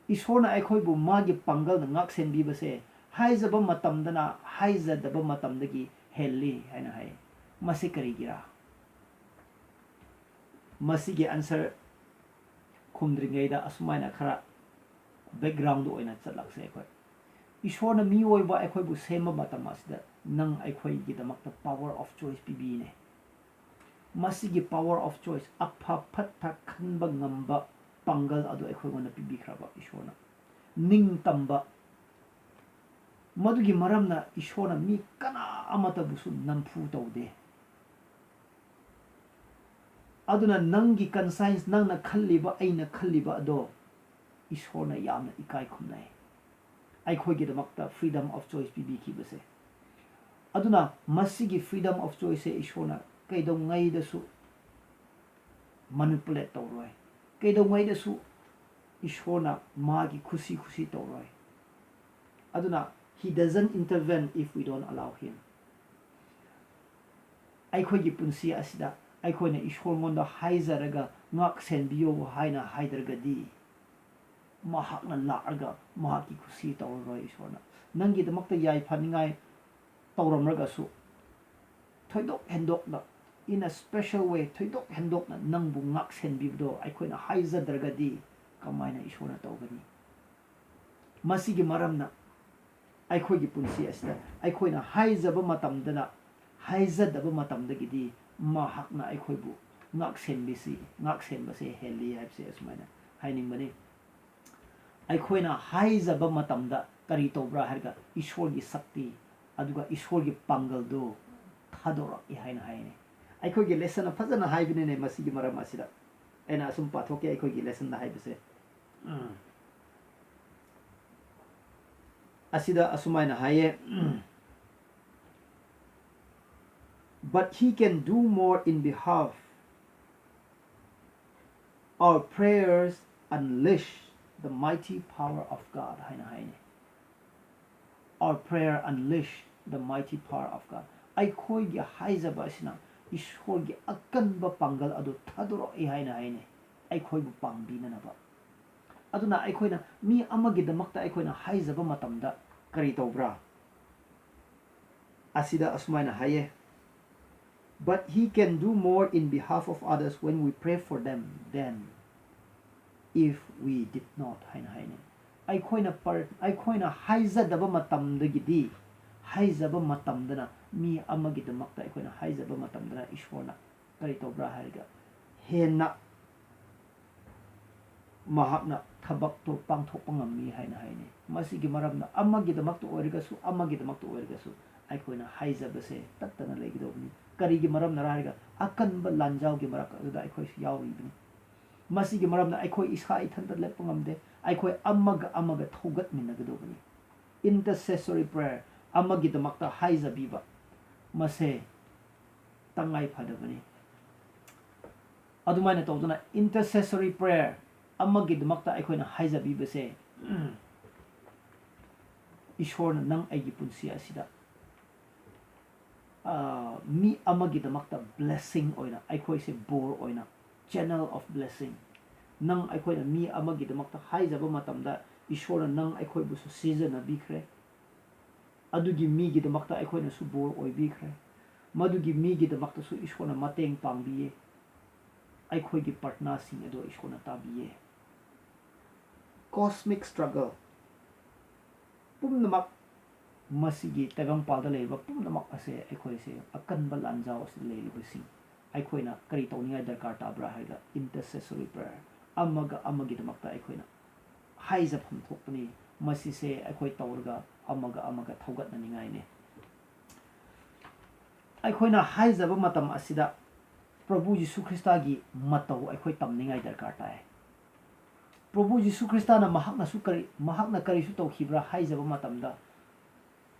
ꯏꯁꯣꯔꯅ ꯑꯩꯈꯣꯏꯕꯨ ꯃꯥꯒꯤ ꯄꯥꯡꯒꯜꯅ ꯉꯥꯛ ꯁꯦꯟꯕꯤꯕꯁꯦ ꯍꯥꯏꯖꯕ ꯃꯇꯝꯗꯅ ꯍꯥꯏꯖꯗꯕ ꯃꯇꯝꯗꯒꯤ ꯍꯦꯜꯂꯤ ꯍꯥꯏꯅ ꯍꯥꯏ꯫ ꯃꯁꯤ ꯀꯔꯤꯒꯤꯔꯥ? ꯃꯁꯤꯒꯤ answer ꯈꯨꯝꯗ꯭ꯔꯤꯉꯩꯗ ꯑꯁꯨꯃꯥꯏꯅ ꯈꯔ background ꯑꯣꯏꯅ ꯆꯠꯂꯛꯁꯦ ꯑꯩꯈꯣꯏ꯫ ꯏꯁꯣꯔꯅ ꯃꯤꯑꯣꯏꯕ ꯑꯩꯈꯣꯏꯕꯨ ꯁꯦꯝꯕ ꯃꯇꯝ ꯑꯁꯤꯗ ꯅꯪ ꯑꯩꯈꯣꯏꯒꯤꯗꯃꯛꯇ power of choice ꯄꯤꯕꯤꯅꯦ꯫ ꯃꯁꯤꯒꯤ power of choice, ꯑꯐ ꯐꯠꯇ ꯈꯟꯕ ꯉꯝꯕ ꯄꯥꯡꯒꯜ ꯑꯗꯨ ꯑꯩꯈꯣꯏꯉꯣꯟꯗ ꯄꯤꯕꯤꯈ꯭ꯔꯕ ꯏꯁꯣꯔꯅ꯫ ꯅꯤꯡꯇꯝꯕ, ꯃꯗꯨꯒꯤ ꯃꯔꯝꯅ ꯏꯁꯣꯔꯅ ꯃꯤ ꯀꯅꯥ ꯑꯃꯠꯇꯕꯨꯁꯨ ꯅꯝꯐꯨ ꯇꯧꯗꯦ꯫ ꯑꯗꯨꯅ ꯅꯪꯒꯤ conscience, ꯅꯪꯅ ꯈꯜꯂꯤꯕ, ꯑꯩꯅ ꯈꯜꯂꯤꯕ ꯑꯗꯣ ꯏꯁꯣꯔꯅ ꯌꯥꯝꯅ ꯏꯀꯥꯏ ꯈꯨꯝꯅꯩ꯫ ꯑꯩꯈꯣꯏꯒꯤꯗꯃꯛꯇ freedom of choice ꯄꯤꯕꯤꯈꯤꯕꯁꯦ꯫ ꯑꯗꯨꯅ ꯃꯁꯤꯒꯤ freedom of choiceꯁꯦ ꯏꯁꯣꯔꯅ ꯀꯩꯗꯧꯉꯩꯗꯁꯨ manipulate ꯇꯧꯔꯣꯏ, ꯀꯩꯗꯧꯉꯩꯗꯁꯨ ꯏꯁꯣꯔꯅ ꯃꯥꯒꯤ ꯈꯨꯁꯤ ꯈꯨꯁꯤ ꯇꯧꯔꯣꯏ꯫ ꯑꯗꯨꯅ he doesn't intervene if we don't allow him꯫ ꯑꯩꯈꯣꯏꯒꯤ ꯄꯨꯟꯁꯤ ꯑꯁꯤꯗ ꯑꯩꯈꯣꯏꯅ ꯏꯁꯣꯔꯉꯣꯟꯗ ꯍꯥꯏꯖꯔꯒ ꯉꯥꯛ ꯁꯦꯟꯕꯤꯌꯣ ꯍꯥꯏꯅ ꯍꯥꯏꯗ꯭ꯔꯒꯗꯤ, ꯃꯍꯥꯛꯅ ꯂꯥꯛꯑꯒ ꯃꯍꯥꯛꯀꯤ ꯈꯨꯁꯤ ꯇꯧꯔꯔꯣꯏ꯫ ꯏꯁꯣꯔꯅ ꯅꯪꯒꯤꯗꯃꯛꯇ ꯌꯥꯏꯐꯅꯤꯡꯉꯥꯏ ꯇꯧꯔꯝꯂꯒꯁꯨ, ꯊꯣꯏꯗꯣꯛ ꯍꯦꯟꯗꯣꯛꯅ, in a special way, ꯊꯣꯏꯗꯣꯛ ꯍꯦꯟꯗꯣꯛꯅ ꯅꯪꯕꯨ ꯉꯥꯛ ꯁꯦꯟꯕꯤꯕꯗꯣ ꯑꯩꯈꯣꯏꯅ ꯍꯥꯏꯖꯗ꯭ꯔꯒꯗꯤ ꯀꯃꯥꯏꯅ ꯏꯁꯣꯔꯅ ꯇꯧꯒꯅꯤ? ꯃꯁꯤꯒꯤ ꯃꯔꯝꯅ ꯑꯩꯈꯣꯏꯒꯤ ꯄꯨꯟꯁꯤ ꯑꯁꯤꯗ ꯑꯩꯈꯣꯏꯅ ꯍꯥꯏꯖꯕ ꯃꯇꯝꯗꯅ, ꯍꯥꯏꯖꯗꯕ ꯃꯇꯝꯗꯒꯤꯗꯤ ꯃꯍꯥꯛꯅ ꯑꯩꯈꯣꯏꯕꯨ ꯉꯥꯛ ꯁꯦꯟꯕꯤꯁꯤ, ꯉꯥꯛ ꯁꯦꯟꯕꯁꯦ ꯍꯦꯜꯂꯤ ꯍꯥꯏꯕꯁꯦ ꯑꯁꯨꯃꯥꯏꯅ ꯍꯥꯏꯅꯤꯡꯕꯅꯤ꯫ ꯑꯩꯈꯣꯏꯅ ꯍꯥꯏꯖꯕ ꯃꯇꯝꯗ ꯀꯔꯤ ꯇꯧꯕ꯭ꯔꯥ ꯍꯥꯏꯔꯒ, ꯏꯁꯣꯔꯒꯤ ꯁꯛꯇꯤ ꯑꯗꯨꯒ ꯏꯁꯣꯔꯒꯤ ꯄꯥꯡꯒꯜꯗꯨ ꯊꯥꯗꯣꯔꯛꯏ ꯍꯥꯏꯅ ꯍꯥꯏꯅꯤ꯫ ꯑꯩꯈꯣꯏꯒꯤ ꯂꯦꯁꯟꯅ ꯐꯖꯅ ꯍꯥꯏꯕꯅꯤꯅꯦ ꯃꯁꯤꯒꯤ ꯃꯔꯝ ꯑꯁꯤꯗ꯫ ꯑꯩꯅ ꯑꯁꯨꯝ ꯄꯥꯊꯣꯛꯀꯦ ꯑꯩꯈꯣꯏꯒꯤ ꯂꯦꯁꯟꯗ ꯍꯥꯏꯕꯁꯦ꯫ ꯑꯁꯤꯗ ꯑꯁꯨꯃꯥꯏꯅ ꯍꯥꯏꯌꯦ, "But he can do more in behalf. Our prayers unleash the mighty power of God," ꯍꯥꯏꯅ ꯍꯥꯏꯅꯤ꯫ "Our prayer unleash the mighty power of God." ꯑꯩꯈꯣꯏꯒꯤ ꯍꯥꯏꯖꯕ ꯑꯁꯤꯅ ꯏꯁꯣꯔꯒꯤ ꯑꯀꯟꯕ ꯄꯥꯡꯒꯜ ꯑꯗꯨ ꯊꯥꯗꯣꯔꯛꯏ ꯍꯥꯏꯅ ꯍꯥꯏꯅꯤ, ꯑꯩꯈꯣꯏꯕꯨ ꯄꯥꯡꯕꯤꯅꯅꯕ꯫ ꯑꯗꯨꯅ ꯑꯩꯈꯣꯏꯅ ꯃꯤ ꯑꯃꯒꯤꯗꯃꯛꯇ ꯑꯩꯈꯣꯏꯅ ꯍꯥꯏꯖꯕ ꯃꯇꯝꯗ ꯀꯔꯤ ꯇꯧꯕ꯭ꯔꯥ? ꯑꯁꯤꯗ ꯑꯁꯨꯃꯥꯏꯅ ꯍꯥꯏꯌꯦ, "But he can do more in behalf of others when we pray for them than if we did not," ꯍꯥꯏꯅ ꯍꯥꯏꯅꯩ꯫ ꯑꯩꯈꯣꯏꯅ ꯄꯔ-, ꯑꯩꯈꯣꯏꯅ ꯍꯥꯏꯖꯗꯕ ꯃꯇꯝꯗꯒꯤꯗꯤ, ꯍꯥꯏꯖꯕ ꯃꯇꯝꯗꯅ, ꯃꯤ ꯑꯃꯒꯤꯗꯃꯛꯇ ꯑꯩꯈꯣꯏꯅ ꯍꯥꯏꯖꯕ ꯃꯇꯝꯗꯅ ꯏꯁꯣꯔꯅ ꯀꯔꯤ ꯇꯧꯕ꯭ꯔꯥ ꯍꯥꯏꯔꯒ, ꯍꯦꯟꯅ ꯃꯍꯥꯛꯅ ꯊꯕꯛꯇꯨ ꯄꯥꯡꯊꯣꯛꯄ ꯉꯝꯃꯤ ꯍꯥꯏꯅ ꯍꯥꯏꯅꯩ꯫ ꯃꯁꯤꯒꯤ ꯃꯔꯝꯅ ꯑꯃꯒꯤꯗꯃꯛꯇ ꯑꯣꯏꯔꯒꯁꯨ, ꯑꯃꯒꯤꯗꯃꯛꯇ ꯑꯣꯏꯔꯒꯁꯨ ꯑꯩꯈꯣꯏꯅ ꯍꯥꯏꯖꯕꯁꯦ ꯇꯠꯇꯅ ꯂꯩꯒꯗꯧꯕꯅꯤ꯫ ꯀꯔꯤꯒꯤ ꯃꯔꯝꯅꯔ ꯍꯥꯏꯔꯒ, ꯑꯀꯟꯕ ꯂꯥꯟꯖꯥꯎꯒꯤ ꯃꯔꯛ ꯑꯗꯨꯗ ꯑꯩꯈꯣꯏꯁꯨ ꯌꯥꯎꯔꯤꯕꯅꯤ꯫ ꯃꯁꯤꯒꯤ ꯃꯔꯝꯅ ꯑꯩꯈꯣꯏ ꯏꯁꯥ ꯏꯊꯟꯇ ꯂꯦꯞꯄ ꯉꯝꯗꯦ꯫ ꯑꯩꯈꯣꯏ ꯑꯃꯒ ꯑꯃꯒ ꯊꯧꯒꯠꯃꯤꯟꯅꯒꯗꯧꯕꯅꯤ꯫ Intercessory prayer, ꯑꯃꯒꯤꯗꯃꯛꯇ ꯍꯥꯏꯖꯕꯤꯕ, ꯃꯁꯦ ꯇꯉꯥꯏ ꯐꯗꯕꯅꯤ꯫ ꯑꯗꯨꯃꯥꯏꯅ ꯇꯧꯗꯅ intercessory prayer ꯑꯃꯒꯤꯗꯃꯛꯇ ꯑꯩꯈꯣꯏꯅ ꯍꯥꯏꯖꯕꯤꯕꯁꯦ, ꯏꯁꯣꯔꯅ ꯅꯪ ꯑꯩꯒꯤ ꯄꯨꯟꯁꯤ ꯑꯁꯤꯗ ꯑ, ꯃꯤ ꯑꯃꯒꯤꯗꯃꯛꯇ blessing ꯑꯣꯏꯅ, ꯑꯩꯈꯣꯏꯁꯦ ꯕꯣꯔ ꯑꯣꯏꯅ, channel of blessing꯫ ꯅꯪ ꯑꯩꯈꯣꯏꯅ ꯃꯤ ꯑꯃꯒꯤꯗꯃꯛꯇ ꯍꯥꯏꯖꯕ ꯃꯇꯝꯗ, ꯏꯁꯣꯔꯅ ꯅꯪ ꯑꯩꯈꯣꯏꯕꯨꯁꯨ ꯁꯤꯖꯤꯟꯅꯕꯤꯈ꯭ꯔꯦ꯫ ꯑꯗꯨꯒꯤ ꯃꯤꯒꯤꯗꯃꯛꯇ ꯑꯩꯈꯣꯏꯅꯁꯨ ꯕꯣꯔ ꯑꯣꯏꯕꯤꯈ꯭ꯔꯦ꯫ ꯃꯗꯨꯒꯤ ꯃꯤꯒꯤꯗꯃꯛꯇꯁꯨ ꯏꯁꯣꯔꯅ ꯃꯇꯦꯡ ꯄꯥꯡꯕꯤꯌꯦ꯫ ꯑꯩꯈꯣꯏꯒꯤ ꯄ꯭ꯔꯊꯅꯥꯁꯤꯡ ꯑꯗꯣ ꯏꯁꯣꯔꯅ ꯇꯥꯕꯤꯌꯦ꯫ Cosmic struggle ꯄꯨꯝꯅꯃꯛ, ꯃꯁꯤꯒꯤ ꯇꯥꯏꯕꯪꯄꯥꯜꯗ ꯂꯩꯔꯤꯕ ꯄꯨꯝꯅꯃꯛ ꯑꯁꯦ ꯑꯩꯈꯣꯏꯁꯦ ꯑꯀꯟꯕ ꯂꯥꯟꯖꯥꯎ ꯑꯁꯤꯗ ꯂꯩꯔꯤꯕꯁꯤꯡ, ꯑꯩꯈꯣꯏꯅ ꯀꯔꯤ ꯇꯧꯅꯤꯡꯉꯥꯏ ꯗꯔꯀꯥꯔ ꯇꯥꯕ꯭ꯔꯥ ꯍꯥꯏꯔꯒ, intercessory prayer, ꯑꯃꯒ ꯑꯃꯒꯤꯗꯃꯛꯇ ꯑꯩꯈꯣꯏꯅ ꯍꯥꯏꯖꯐꯝ ꯊꯣꯛꯄꯅꯤ꯫ ꯃꯁꯤꯁꯦ ꯑꯩꯈꯣꯏ ꯇꯧꯔꯒ ꯑꯃꯒ ꯑꯃꯒ ꯊꯧꯒꯠꯅꯅꯤꯡꯉꯥꯏꯅꯤ꯫ ꯑꯩꯈꯣꯏꯅ ꯍꯥꯏꯖꯕ ꯃꯇꯝ ꯑꯁꯤꯗ ꯄ꯭ꯔꯚꯨ ꯌꯤꯁꯨ ꯈ꯭ꯔꯤꯁꯇꯒꯤ ꯃꯇꯧ ꯑꯩꯈꯣꯏ ꯇꯝꯅꯤꯡꯉꯥꯏ ꯗꯔꯀꯥꯔ ꯇꯥꯏ꯫ ꯄ꯭ꯔꯚꯨ ꯌꯤꯁꯨ ꯈ꯭ꯔꯤꯁꯇꯅ ꯃꯍꯥꯛꯅꯁꯨ ꯀꯔꯤ, ꯃꯍꯥꯛꯅ ꯀꯔꯤꯁꯨ ꯇꯧꯈꯤꯕ꯭ꯔꯥ ꯍꯥꯏꯖꯕ ꯃꯇꯝꯗ,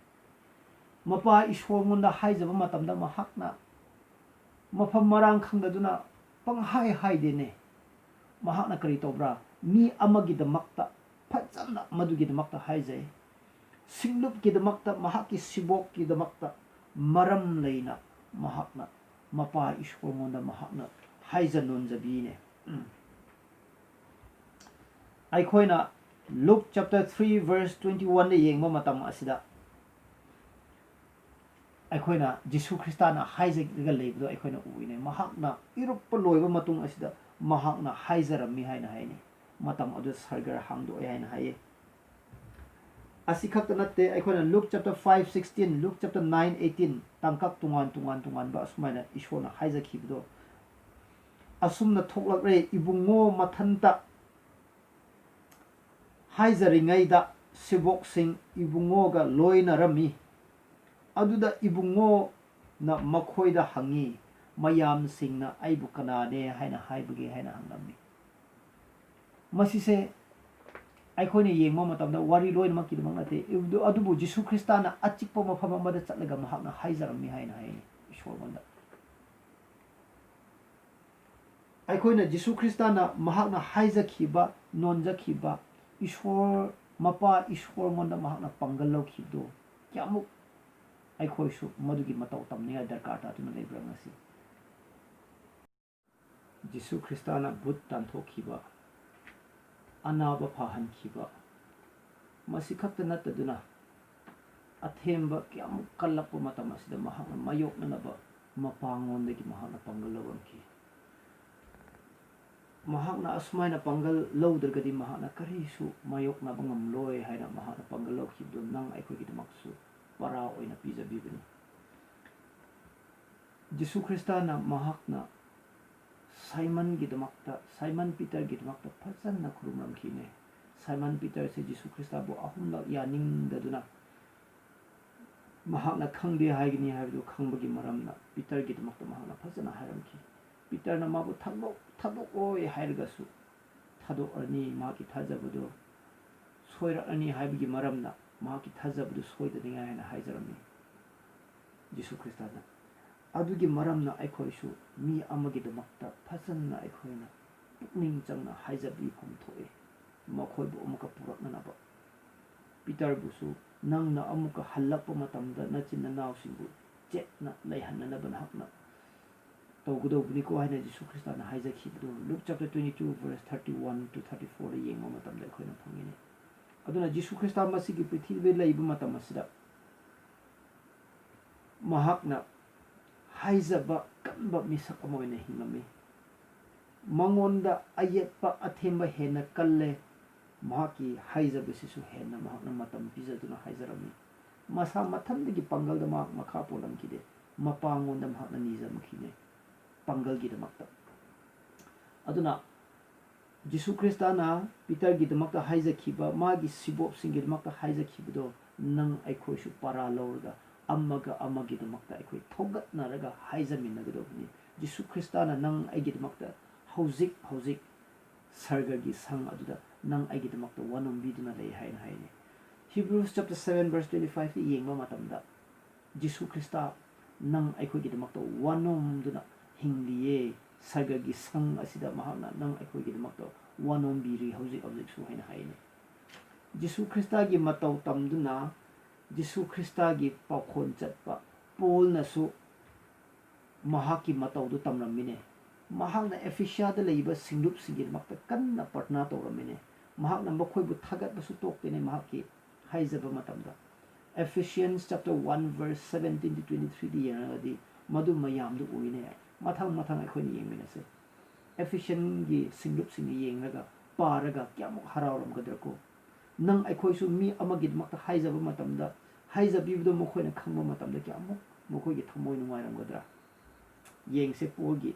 ꯃꯄꯥ ꯏꯁꯣꯔꯉꯣꯟꯗ ꯍꯥꯏꯖꯕ ꯃꯇꯝꯗ ꯃꯍꯥꯛꯅ ꯃꯐꯝ ꯃꯔꯥꯡ ꯈꯪꯗꯗꯨꯅ ꯄꯪꯍꯥꯏ ꯍꯥꯏꯗꯦꯅꯦ꯫ ꯃꯍꯥꯛꯅ ꯀꯔꯤ ꯇꯧꯕ꯭ꯔꯥ? ꯃꯤ ꯑꯃꯒꯤꯗꯃꯛꯇ ꯐꯖꯅ ꯃꯗꯨꯒꯤꯗꯃꯛꯇ ꯍꯥꯏꯖꯩ꯫ ꯁꯤꯡꯂꯨꯞꯀꯤꯗꯃꯛꯇ, ꯃꯍꯥꯛꯀꯤ ꯁꯤꯕꯣꯛꯀꯤꯗꯃꯛꯇ ꯃꯔꯝ ꯂꯩꯅ ꯃꯍꯥꯛꯅ ꯃꯄꯥ ꯏꯁꯣꯔꯉꯣꯟꯗ ꯃꯍꯥꯛꯅ ꯍꯥꯏꯖ ꯅꯣꯟꯖꯕꯤꯅꯦ꯫ ꯎꯝ꯫ ꯑꯩꯈꯣꯏꯅ Luke chapter three verse twenty one ꯗ ꯌꯦꯡꯕ ꯃꯇꯝ ꯑꯁꯤꯗ, ꯑꯩꯈꯣꯏꯅ ꯖꯤꯁꯨ ꯈ꯭ꯔꯤꯁꯇꯥꯅ ꯍꯥꯏꯖꯔꯒ ꯂꯩꯕꯗꯣ ꯑꯩꯈꯣꯏꯅ ꯎꯏꯅꯦ꯫ ꯃꯍꯥꯛꯅ ꯏꯔꯨꯞꯄ ꯂꯣꯏꯕ ꯃꯇꯨꯡ ꯑꯁꯤꯗ ꯃꯍꯥꯛꯅ ꯍꯥꯏꯖꯔꯝꯃꯤ ꯍꯥꯏꯅ ꯍꯥꯏꯅꯩ꯫ ꯃꯇꯝ ꯑꯗꯨ ꯁꯔꯒꯔ ꯍꯥꯡꯗꯣꯛꯑꯦ ꯍꯥꯏꯅ ꯍꯥꯏꯌꯦ꯫ ꯑꯁꯤꯈꯛꯇ ꯅꯠꯇꯦ, ꯑꯩꯈꯣꯏꯅ Luke chapter five sixteen, Luke chapter nine eighteen, ꯇꯥꯡꯀꯛ ꯇꯣꯉꯥꯟ ꯇꯣꯉꯥꯟ ꯇꯣꯉꯥꯟꯕ ꯑꯁꯨꯃꯥꯏꯅ ꯏꯁꯣꯔꯅ ꯍꯥꯏꯖꯈꯤꯕꯗꯣ ꯑꯁꯨꯝꯅ ꯊꯣꯛꯂꯛꯂꯦ꯫ ꯏꯕꯨꯡꯉꯣ ꯃꯊꯟꯇ ꯍꯥꯏꯖꯔꯤꯉꯩꯗ ꯁꯤꯕꯣꯛꯁꯤꯡ ꯏꯕꯨꯡꯉꯣꯒ ꯂꯣꯏꯅꯔꯝꯃꯤ꯫ ꯑꯗꯨꯗ ꯏꯕꯨꯡꯉꯣꯅ ꯃꯈꯣꯏꯗ ꯍꯪꯉꯤ, "ꯃꯌꯥꯝꯁꯤꯡꯅ ꯑꯩꯕꯨ ꯀꯅꯥꯅꯦ ꯍꯥꯏꯅ ꯍꯥꯏꯕꯒꯦ?" ꯍꯥꯏꯅ ꯍꯪꯂꯝꯃꯤ꯫ ꯃꯁꯤꯁꯦ ꯑꯩꯈꯣꯏꯅ ꯌꯦꯡꯕ ꯃꯇꯝꯗ ꯋꯥꯔꯤ ꯂꯣꯏꯅꯃꯛꯀꯤꯗꯃꯛ ꯅꯠꯇꯦ, ꯑꯗꯨ-, ꯑꯗꯨꯕꯨ ꯖꯤꯁꯨ ꯈ꯭ꯔꯤꯁꯇꯥꯅ ꯑꯆꯤꯛꯄ ꯃꯐꯝ ꯑꯃꯗ ꯆꯠꯂꯒ ꯃꯍꯥꯛꯅ ꯍꯥꯏꯖꯔꯝꯃꯤ ꯍꯥꯏꯅ ꯍꯥꯏ ꯏꯁꯣꯔꯉꯣꯟꯗ꯫ ꯑꯩꯈꯣꯏꯅ ꯖꯤꯁꯨ ꯈ꯭ꯔꯤꯁꯇꯥꯅ ꯃꯍꯥꯛꯅ ꯍꯥꯏꯖꯈꯤꯕ, ꯅꯣꯟꯖꯈꯤꯕ, ꯏꯁꯣꯔ, ꯃꯄꯥ ꯏꯁꯣꯔꯉꯣꯟꯗ ꯃꯍꯥꯛꯅ ꯄꯥꯡꯒꯜ ꯂꯧꯈꯤꯕꯗꯨ ꯀꯌꯥꯃꯨꯛ ꯑꯩꯈꯣꯏꯁꯨ ꯃꯗꯨꯒꯤ ꯃꯇꯧ ꯇꯝꯅꯤꯡꯉꯥꯏ ꯗꯔꯀꯥꯔ ꯇꯥꯗꯨꯅ ꯂꯩꯕ꯭ꯔꯥ ꯉꯁꯤ? ꯖꯤꯁꯨ ꯈ꯭ꯔꯤꯁꯇꯥꯅ ꯚꯨꯠ ꯇꯥꯟꯊꯣꯛꯈꯤꯕ, ꯑꯅꯥꯕ ꯐꯍꯟꯈꯤꯕ, ꯃꯁꯤ ꯈꯛꯇ ꯅꯠꯇꯗꯨꯅ ꯑꯊꯦꯝꯕ ꯀꯌꯥꯃꯨꯛ ꯀꯜꯂꯛꯄ ꯃꯇꯝ ꯑꯁꯤꯗ ꯃꯍꯥꯛꯅ ꯃꯥꯌꯣꯛꯅꯅꯕ ꯃꯄꯥꯉꯣꯟꯗꯒꯤ ꯃꯍꯥꯛꯅ ꯄꯥꯡꯒꯜ ꯂꯧꯔꯝꯈꯤ꯫ ꯃꯍꯥꯛꯅ ꯑꯁꯨꯃꯥꯏꯅ ꯄꯥꯡꯒꯜ ꯂꯧꯗ꯭ꯔꯒꯗꯤ ꯃꯍꯥꯛꯅ ꯀꯔꯤꯁꯨ ꯃꯥꯌꯣꯛꯅꯕ ꯉꯝꯂꯣꯏ ꯍꯥꯏꯅ ꯃꯍꯥꯛꯅ ꯄꯥꯡꯒꯜ ꯂꯧꯈꯤꯕꯗꯨ ꯅꯪ ꯑꯩꯈꯣꯏꯒꯤꯗꯃꯛꯁꯨ ꯄꯔꯥ ꯑꯣꯏꯅ ꯄꯤꯖꯕꯤꯕꯅꯤ꯫ ꯖꯤꯁꯨ ꯈ꯭ꯔꯤꯁꯇꯥꯅ ꯃꯍꯥꯛꯅ ꯁꯥꯏꯃꯟꯒꯤꯗꯃꯛꯇ, ꯁꯥꯏꯃꯟ ꯄꯤꯇꯔꯒꯤꯗꯃꯛꯇ ꯐꯖꯅ ꯈꯨꯔꯨꯝꯂꯝꯈꯤꯅꯦ꯫ ꯁꯥꯏꯃꯟ ꯄꯤꯇꯔꯁꯦ ꯖꯤꯁꯨ ꯈ꯭ꯔꯤꯁꯇꯥꯕꯨ ꯑꯍꯨꯝꯂꯛ ꯌꯥꯅꯤꯡꯗꯗꯨꯅ ꯃꯍꯥꯛꯅ ꯈꯪꯗꯦ ꯍꯥꯏꯒꯅꯤ ꯍꯥꯏꯕꯗꯨ ꯈꯪꯕꯒꯤ ꯃꯔꯝꯅ ꯄꯤꯇꯔꯒꯤꯗꯃꯛꯇ ꯃꯍꯥꯛꯅ ꯐꯖꯅ ꯍꯥꯏꯔꯝꯈꯤ꯫ ꯄꯤꯇꯔꯅ ꯃꯥꯕꯨ "ꯊꯥꯗꯣꯛ-, ꯊꯥꯗꯣꯛꯑꯣꯏ" ꯍꯥꯏꯔꯒꯁꯨ ꯊꯥꯗꯣꯛꯂꯅꯤ, ꯃꯍꯥꯛꯀꯤ ꯊꯥꯖꯕꯗꯨ ꯁꯣꯏꯔꯛꯂꯅꯤ ꯍꯥꯏꯕꯒꯤ ꯃꯔꯝꯅ ꯃꯍꯥꯛꯀꯤ ꯊꯥꯖꯕꯗꯨ ꯁꯣꯏꯗꯅꯤꯡꯉꯥꯏ ꯍꯥꯏꯅ ꯍꯥꯏꯖꯔꯝꯃꯤ꯫ ꯖꯤꯁꯨ ꯈ꯭ꯔꯤꯁꯇꯅ꯫ ꯑꯗꯨꯒꯤ ꯃꯔꯝꯅ ꯑꯩꯈꯣꯏꯁꯨ ꯃꯤ ꯑꯃꯒꯤꯗꯃꯛꯇ ꯐꯖꯅ ꯑꯩꯈꯣꯏꯅ ꯄꯨꯛꯅꯤꯡ ꯆꯪꯅ ꯍꯥꯏꯖꯕꯤꯐꯝ ꯊꯣꯛꯏ꯫ ꯃꯈꯣꯏꯕꯨ ꯑꯃꯨꯛꯀ ꯄꯨꯔꯛꯅꯅꯕ꯫ ꯄꯤꯇꯔꯕꯨꯁꯨ, "ꯅꯪꯅ ꯑꯃꯨꯛꯀ ꯍꯜꯂꯛꯄ ꯃꯇꯝꯗ ꯅꯆꯤꯟ ꯅꯅꯥꯎꯁꯤꯡꯕꯨ ꯆꯦꯠꯅ ꯂꯩꯍꯟꯅꯅꯕ ꯅꯍꯥꯛꯅ ꯇꯧꯒꯗꯧꯕꯅꯤꯀꯣ" ꯍꯥꯏꯅ ꯖꯤꯁꯨ ꯈ꯭ꯔꯤꯁꯇꯅ ꯍꯥꯏꯖꯈꯤꯕꯗꯨ Luke chapter twenty two verse thirty one to thirty four ꯗ ꯌꯦꯡꯕ ꯃꯇꯝꯗ ꯑꯩꯈꯣꯏꯅ ꯐꯪꯒꯅꯤ꯫ ꯑꯗꯨꯅ ꯖꯤꯁꯨ ꯈ꯭ꯔꯤꯁꯇ ꯃꯁꯤꯒꯤ ꯄ꯭ꯔꯤꯊꯤꯕꯤꯗ ꯂꯩꯕ ꯃꯇꯝ ꯑꯁꯤꯗ ꯃꯍꯥꯛꯅ ꯍꯥꯏꯖꯕ ꯀꯟꯕ ꯃꯤꯁꯛ ꯑꯃ ꯑꯣꯏꯅ ꯍꯤꯡꯂꯝꯃꯤ꯫ ꯃꯉꯣꯟꯗ ꯑꯌꯦꯠꯄ ꯑꯊꯦꯝꯕ ꯍꯦꯟꯅ ꯀꯜꯂꯦ꯫ ꯃꯍꯥꯛꯀꯤ ꯍꯥꯏꯖꯕꯁꯤꯁꯨ ꯍꯦꯟꯅ ꯃꯍꯥꯛꯅ ꯃꯇꯝ ꯄꯤꯖꯗꯨꯅ ꯍꯥꯏꯖꯔꯝꯃꯤ꯫ ꯃꯁꯥ ꯃꯊꯟꯗꯒꯤ ꯄꯥꯡꯒꯜꯗ ꯃꯍꯥꯛ ꯃꯈꯥ ꯄꯣꯜꯂꯝꯈꯤꯗꯦ꯫ ꯃꯄꯥꯉꯣꯟꯗ ꯃꯍꯥꯛꯅ ꯅꯤꯖꯃꯛꯈꯤꯅꯦ ꯄꯥꯡꯒꯜꯒꯤꯗꯃꯛꯇ꯫ ꯑꯗꯨꯅ ꯖꯤꯁꯨ ꯈ꯭ꯔꯤꯁꯇꯅ ꯄꯤꯇꯔꯒꯤꯗꯃꯛꯇ ꯍꯥꯏꯖꯈꯤꯕ, ꯃꯥꯒꯤ ꯁꯤꯕꯣꯞꯁꯤꯡꯒꯤꯗꯃꯛꯇ ꯍꯥꯏꯖꯈꯤꯕꯗꯣ ꯅꯪ ꯑꯩꯈꯣꯏꯁꯨ ꯄꯔꯥ ꯂꯧꯔꯒ ꯑꯃꯒ ꯑꯃꯒꯤꯗꯃꯛꯇ ꯑꯩꯈꯣꯏ ꯊꯧꯒꯠꯅꯔꯒ ꯍꯥꯏꯖꯃꯤꯟꯅꯒꯗꯧꯕꯅꯤ꯫ ꯖꯤꯁꯨ ꯈ꯭ꯔꯤꯁꯇꯅ ꯅꯪ ꯑꯩꯒꯤꯗꯃꯛꯇ ꯍꯧꯖꯤꯛ ꯍꯧꯖꯤꯛ ꯁꯔꯒꯒꯤ ꯁꯪ ꯑꯗꯨꯗ ꯅꯪ ꯑꯩꯒꯤꯗꯃꯛꯇ ꯋꯥꯅꯣꯝꯕꯤꯗꯨꯅ ꯂꯩ ꯍꯥꯏꯅ ꯍꯥꯏꯅꯤ꯫ Hebrews chapter seven verse twenty five ꯇ ꯌꯦꯡꯕ ꯃꯇꯝꯗ ꯖꯤꯁꯨ ꯈ꯭ꯔꯤꯁꯇ ꯅꯪ ꯑꯩꯈꯣꯏꯒꯤꯗꯃꯛꯇ ꯋꯥꯅꯣꯝꯗꯨꯅ ꯍꯤꯡꯂꯤꯌꯦ, ꯁꯔꯒꯒꯤ ꯁꯪ ꯑꯁꯤꯗ ꯃꯍꯥꯛꯅ ꯅꯪ ꯑꯩꯈꯣꯏꯒꯤꯗꯃꯛꯇ ꯋꯥꯅꯣꯝꯕꯤꯔꯤ ꯍꯧꯖꯤꯛ ꯍꯧꯖꯤꯛꯁꯨ ꯍꯥꯏꯅ ꯍꯥꯏꯅꯤ꯫ ꯖꯤꯁꯨ ꯈ꯭ꯔꯤꯁꯇꯒꯤ ꯃꯇꯧ ꯇꯝꯗꯨꯅ ꯖꯤꯁꯨ ꯈ꯭ꯔꯤꯁꯇꯒꯤ ꯄꯥꯎꯈꯣꯟ ꯆꯠꯄ ꯄꯣꯜꯅꯁꯨ ꯃꯍꯥꯛꯀꯤ ꯃꯇꯧꯗꯨ ꯇꯝꯂꯝꯃꯤꯅꯦ꯫ ꯃꯍꯥꯛꯅ ꯑꯦꯐꯤꯁꯤꯌꯥꯗ ꯂꯩꯕ ꯁꯤꯡꯂꯨꯞꯁꯤꯡꯒꯤꯗꯃꯛꯇ ꯀꯟꯅ ꯄ꯭ꯔꯊꯅꯥ ꯇꯧꯔꯝꯃꯤꯅꯦ꯫ ꯃꯍꯥꯛꯅ ꯃꯈꯣꯏꯕꯨ ꯊꯥꯒꯠꯄꯁꯨ ꯇꯣꯛꯇꯦꯅꯦ ꯃꯍꯥꯛꯀꯤ ꯍꯥꯏꯖꯕ ꯃꯇꯝꯗ꯫ Ephesians chapter one verse seventeen to twenty-three ꯗ ꯌꯦꯡꯂꯒꯗꯤ ꯃꯗꯨ ꯃꯌꯥꯝꯗꯨ ꯎꯏꯅꯦ꯫ ꯃꯊꯪ ꯃꯊꯪ ꯑꯩꯈꯣꯏꯅ ꯌꯦꯡꯃꯤꯟꯅꯁꯦ꯫ ꯑꯦꯐꯤꯁꯤꯌꯟꯒꯤ ꯁꯤꯡꯂꯨꯞꯁꯤꯡꯅ ꯌꯦꯡꯂꯒ ꯄꯥꯔꯒ ꯀꯌꯥꯃꯨꯛ ꯍꯔꯥꯎꯔꯝꯒꯗ꯭ꯔꯥꯀꯣ꯫ ꯅꯪ ꯑꯩꯈꯣꯏꯁꯨ ꯃꯤ ꯑꯃꯒꯤꯗꯃꯛꯇ ꯍꯥꯏꯖꯕ ꯃꯇꯝꯗ, ꯍꯥꯏꯖꯕꯤꯕꯗꯣ ꯃꯈꯣꯏꯅ ꯈꯪꯕ ꯃꯇꯝꯗ ꯀꯌꯥꯃꯨꯛ ꯃꯈꯣꯏꯒꯤ ꯊꯃꯣꯏ ꯅꯨꯡꯉꯥꯏꯔꯝꯒꯗ꯭ꯔꯥ? ꯌꯦꯡꯁꯦ, ꯄꯣꯜꯒꯤ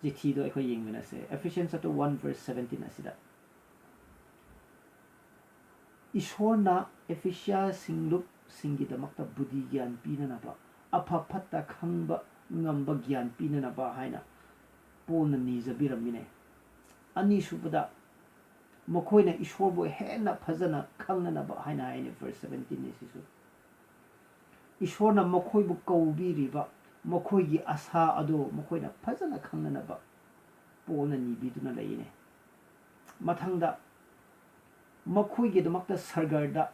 ꯆꯤꯊꯤꯗꯣ ꯑꯩꯈꯣꯏ ꯌꯦꯡꯃꯤꯟꯅꯁꯦ꯫ Ephesians chapter one verse seventeen ꯑꯁꯤꯗ, "ꯏꯁꯣꯔꯅ ꯑꯦꯐꯤꯁꯤꯌꯥ ꯁꯤꯡꯂꯨꯞꯁꯤꯡꯒꯤꯗꯃꯛꯇ ꯕꯨꯙꯤ ꯒ꯭ꯌꯥꯟ ꯄꯤꯅꯅꯕ, ꯑꯐ ꯐꯠꯇ ꯈꯪꯕ ꯉꯝꯕ ꯒ꯭ꯌꯥꯟ ꯄꯤꯅꯅꯕ" ꯍꯥꯏꯅ ꯄꯣꯜꯅ ꯅꯤꯖꯕꯤꯔꯝꯃꯤꯅꯦ꯫ ꯑꯅꯤꯁꯨꯕꯗ, ꯃꯈꯣꯏꯅ ꯏꯁꯣꯔꯕꯨ ꯍꯦꯟꯅ ꯐꯖꯅ ꯈꯪꯅꯅꯕ ꯍꯥꯏꯅ ꯍꯥꯏꯅꯦ, verse seventeen ꯑꯁꯤꯁꯨ꯫ ꯏꯁꯣꯔꯅ ꯃꯈꯣꯏꯕꯨ ꯀꯧꯕꯤꯔꯤꯕ ꯃꯈꯣꯏꯒꯤ ꯑꯁꯥ ꯑꯗꯨ ꯃꯈꯣꯏꯅ ꯐꯖꯅ ꯈꯪꯅꯅꯕ ꯄꯣꯜꯅ ꯅꯤꯕꯤꯗꯨꯅ ꯂꯩꯅꯦ꯫ ꯃꯊꯪꯗ, ꯃꯈꯣꯏꯒꯤꯗꯃꯛꯇ ꯁꯔꯒꯔꯗ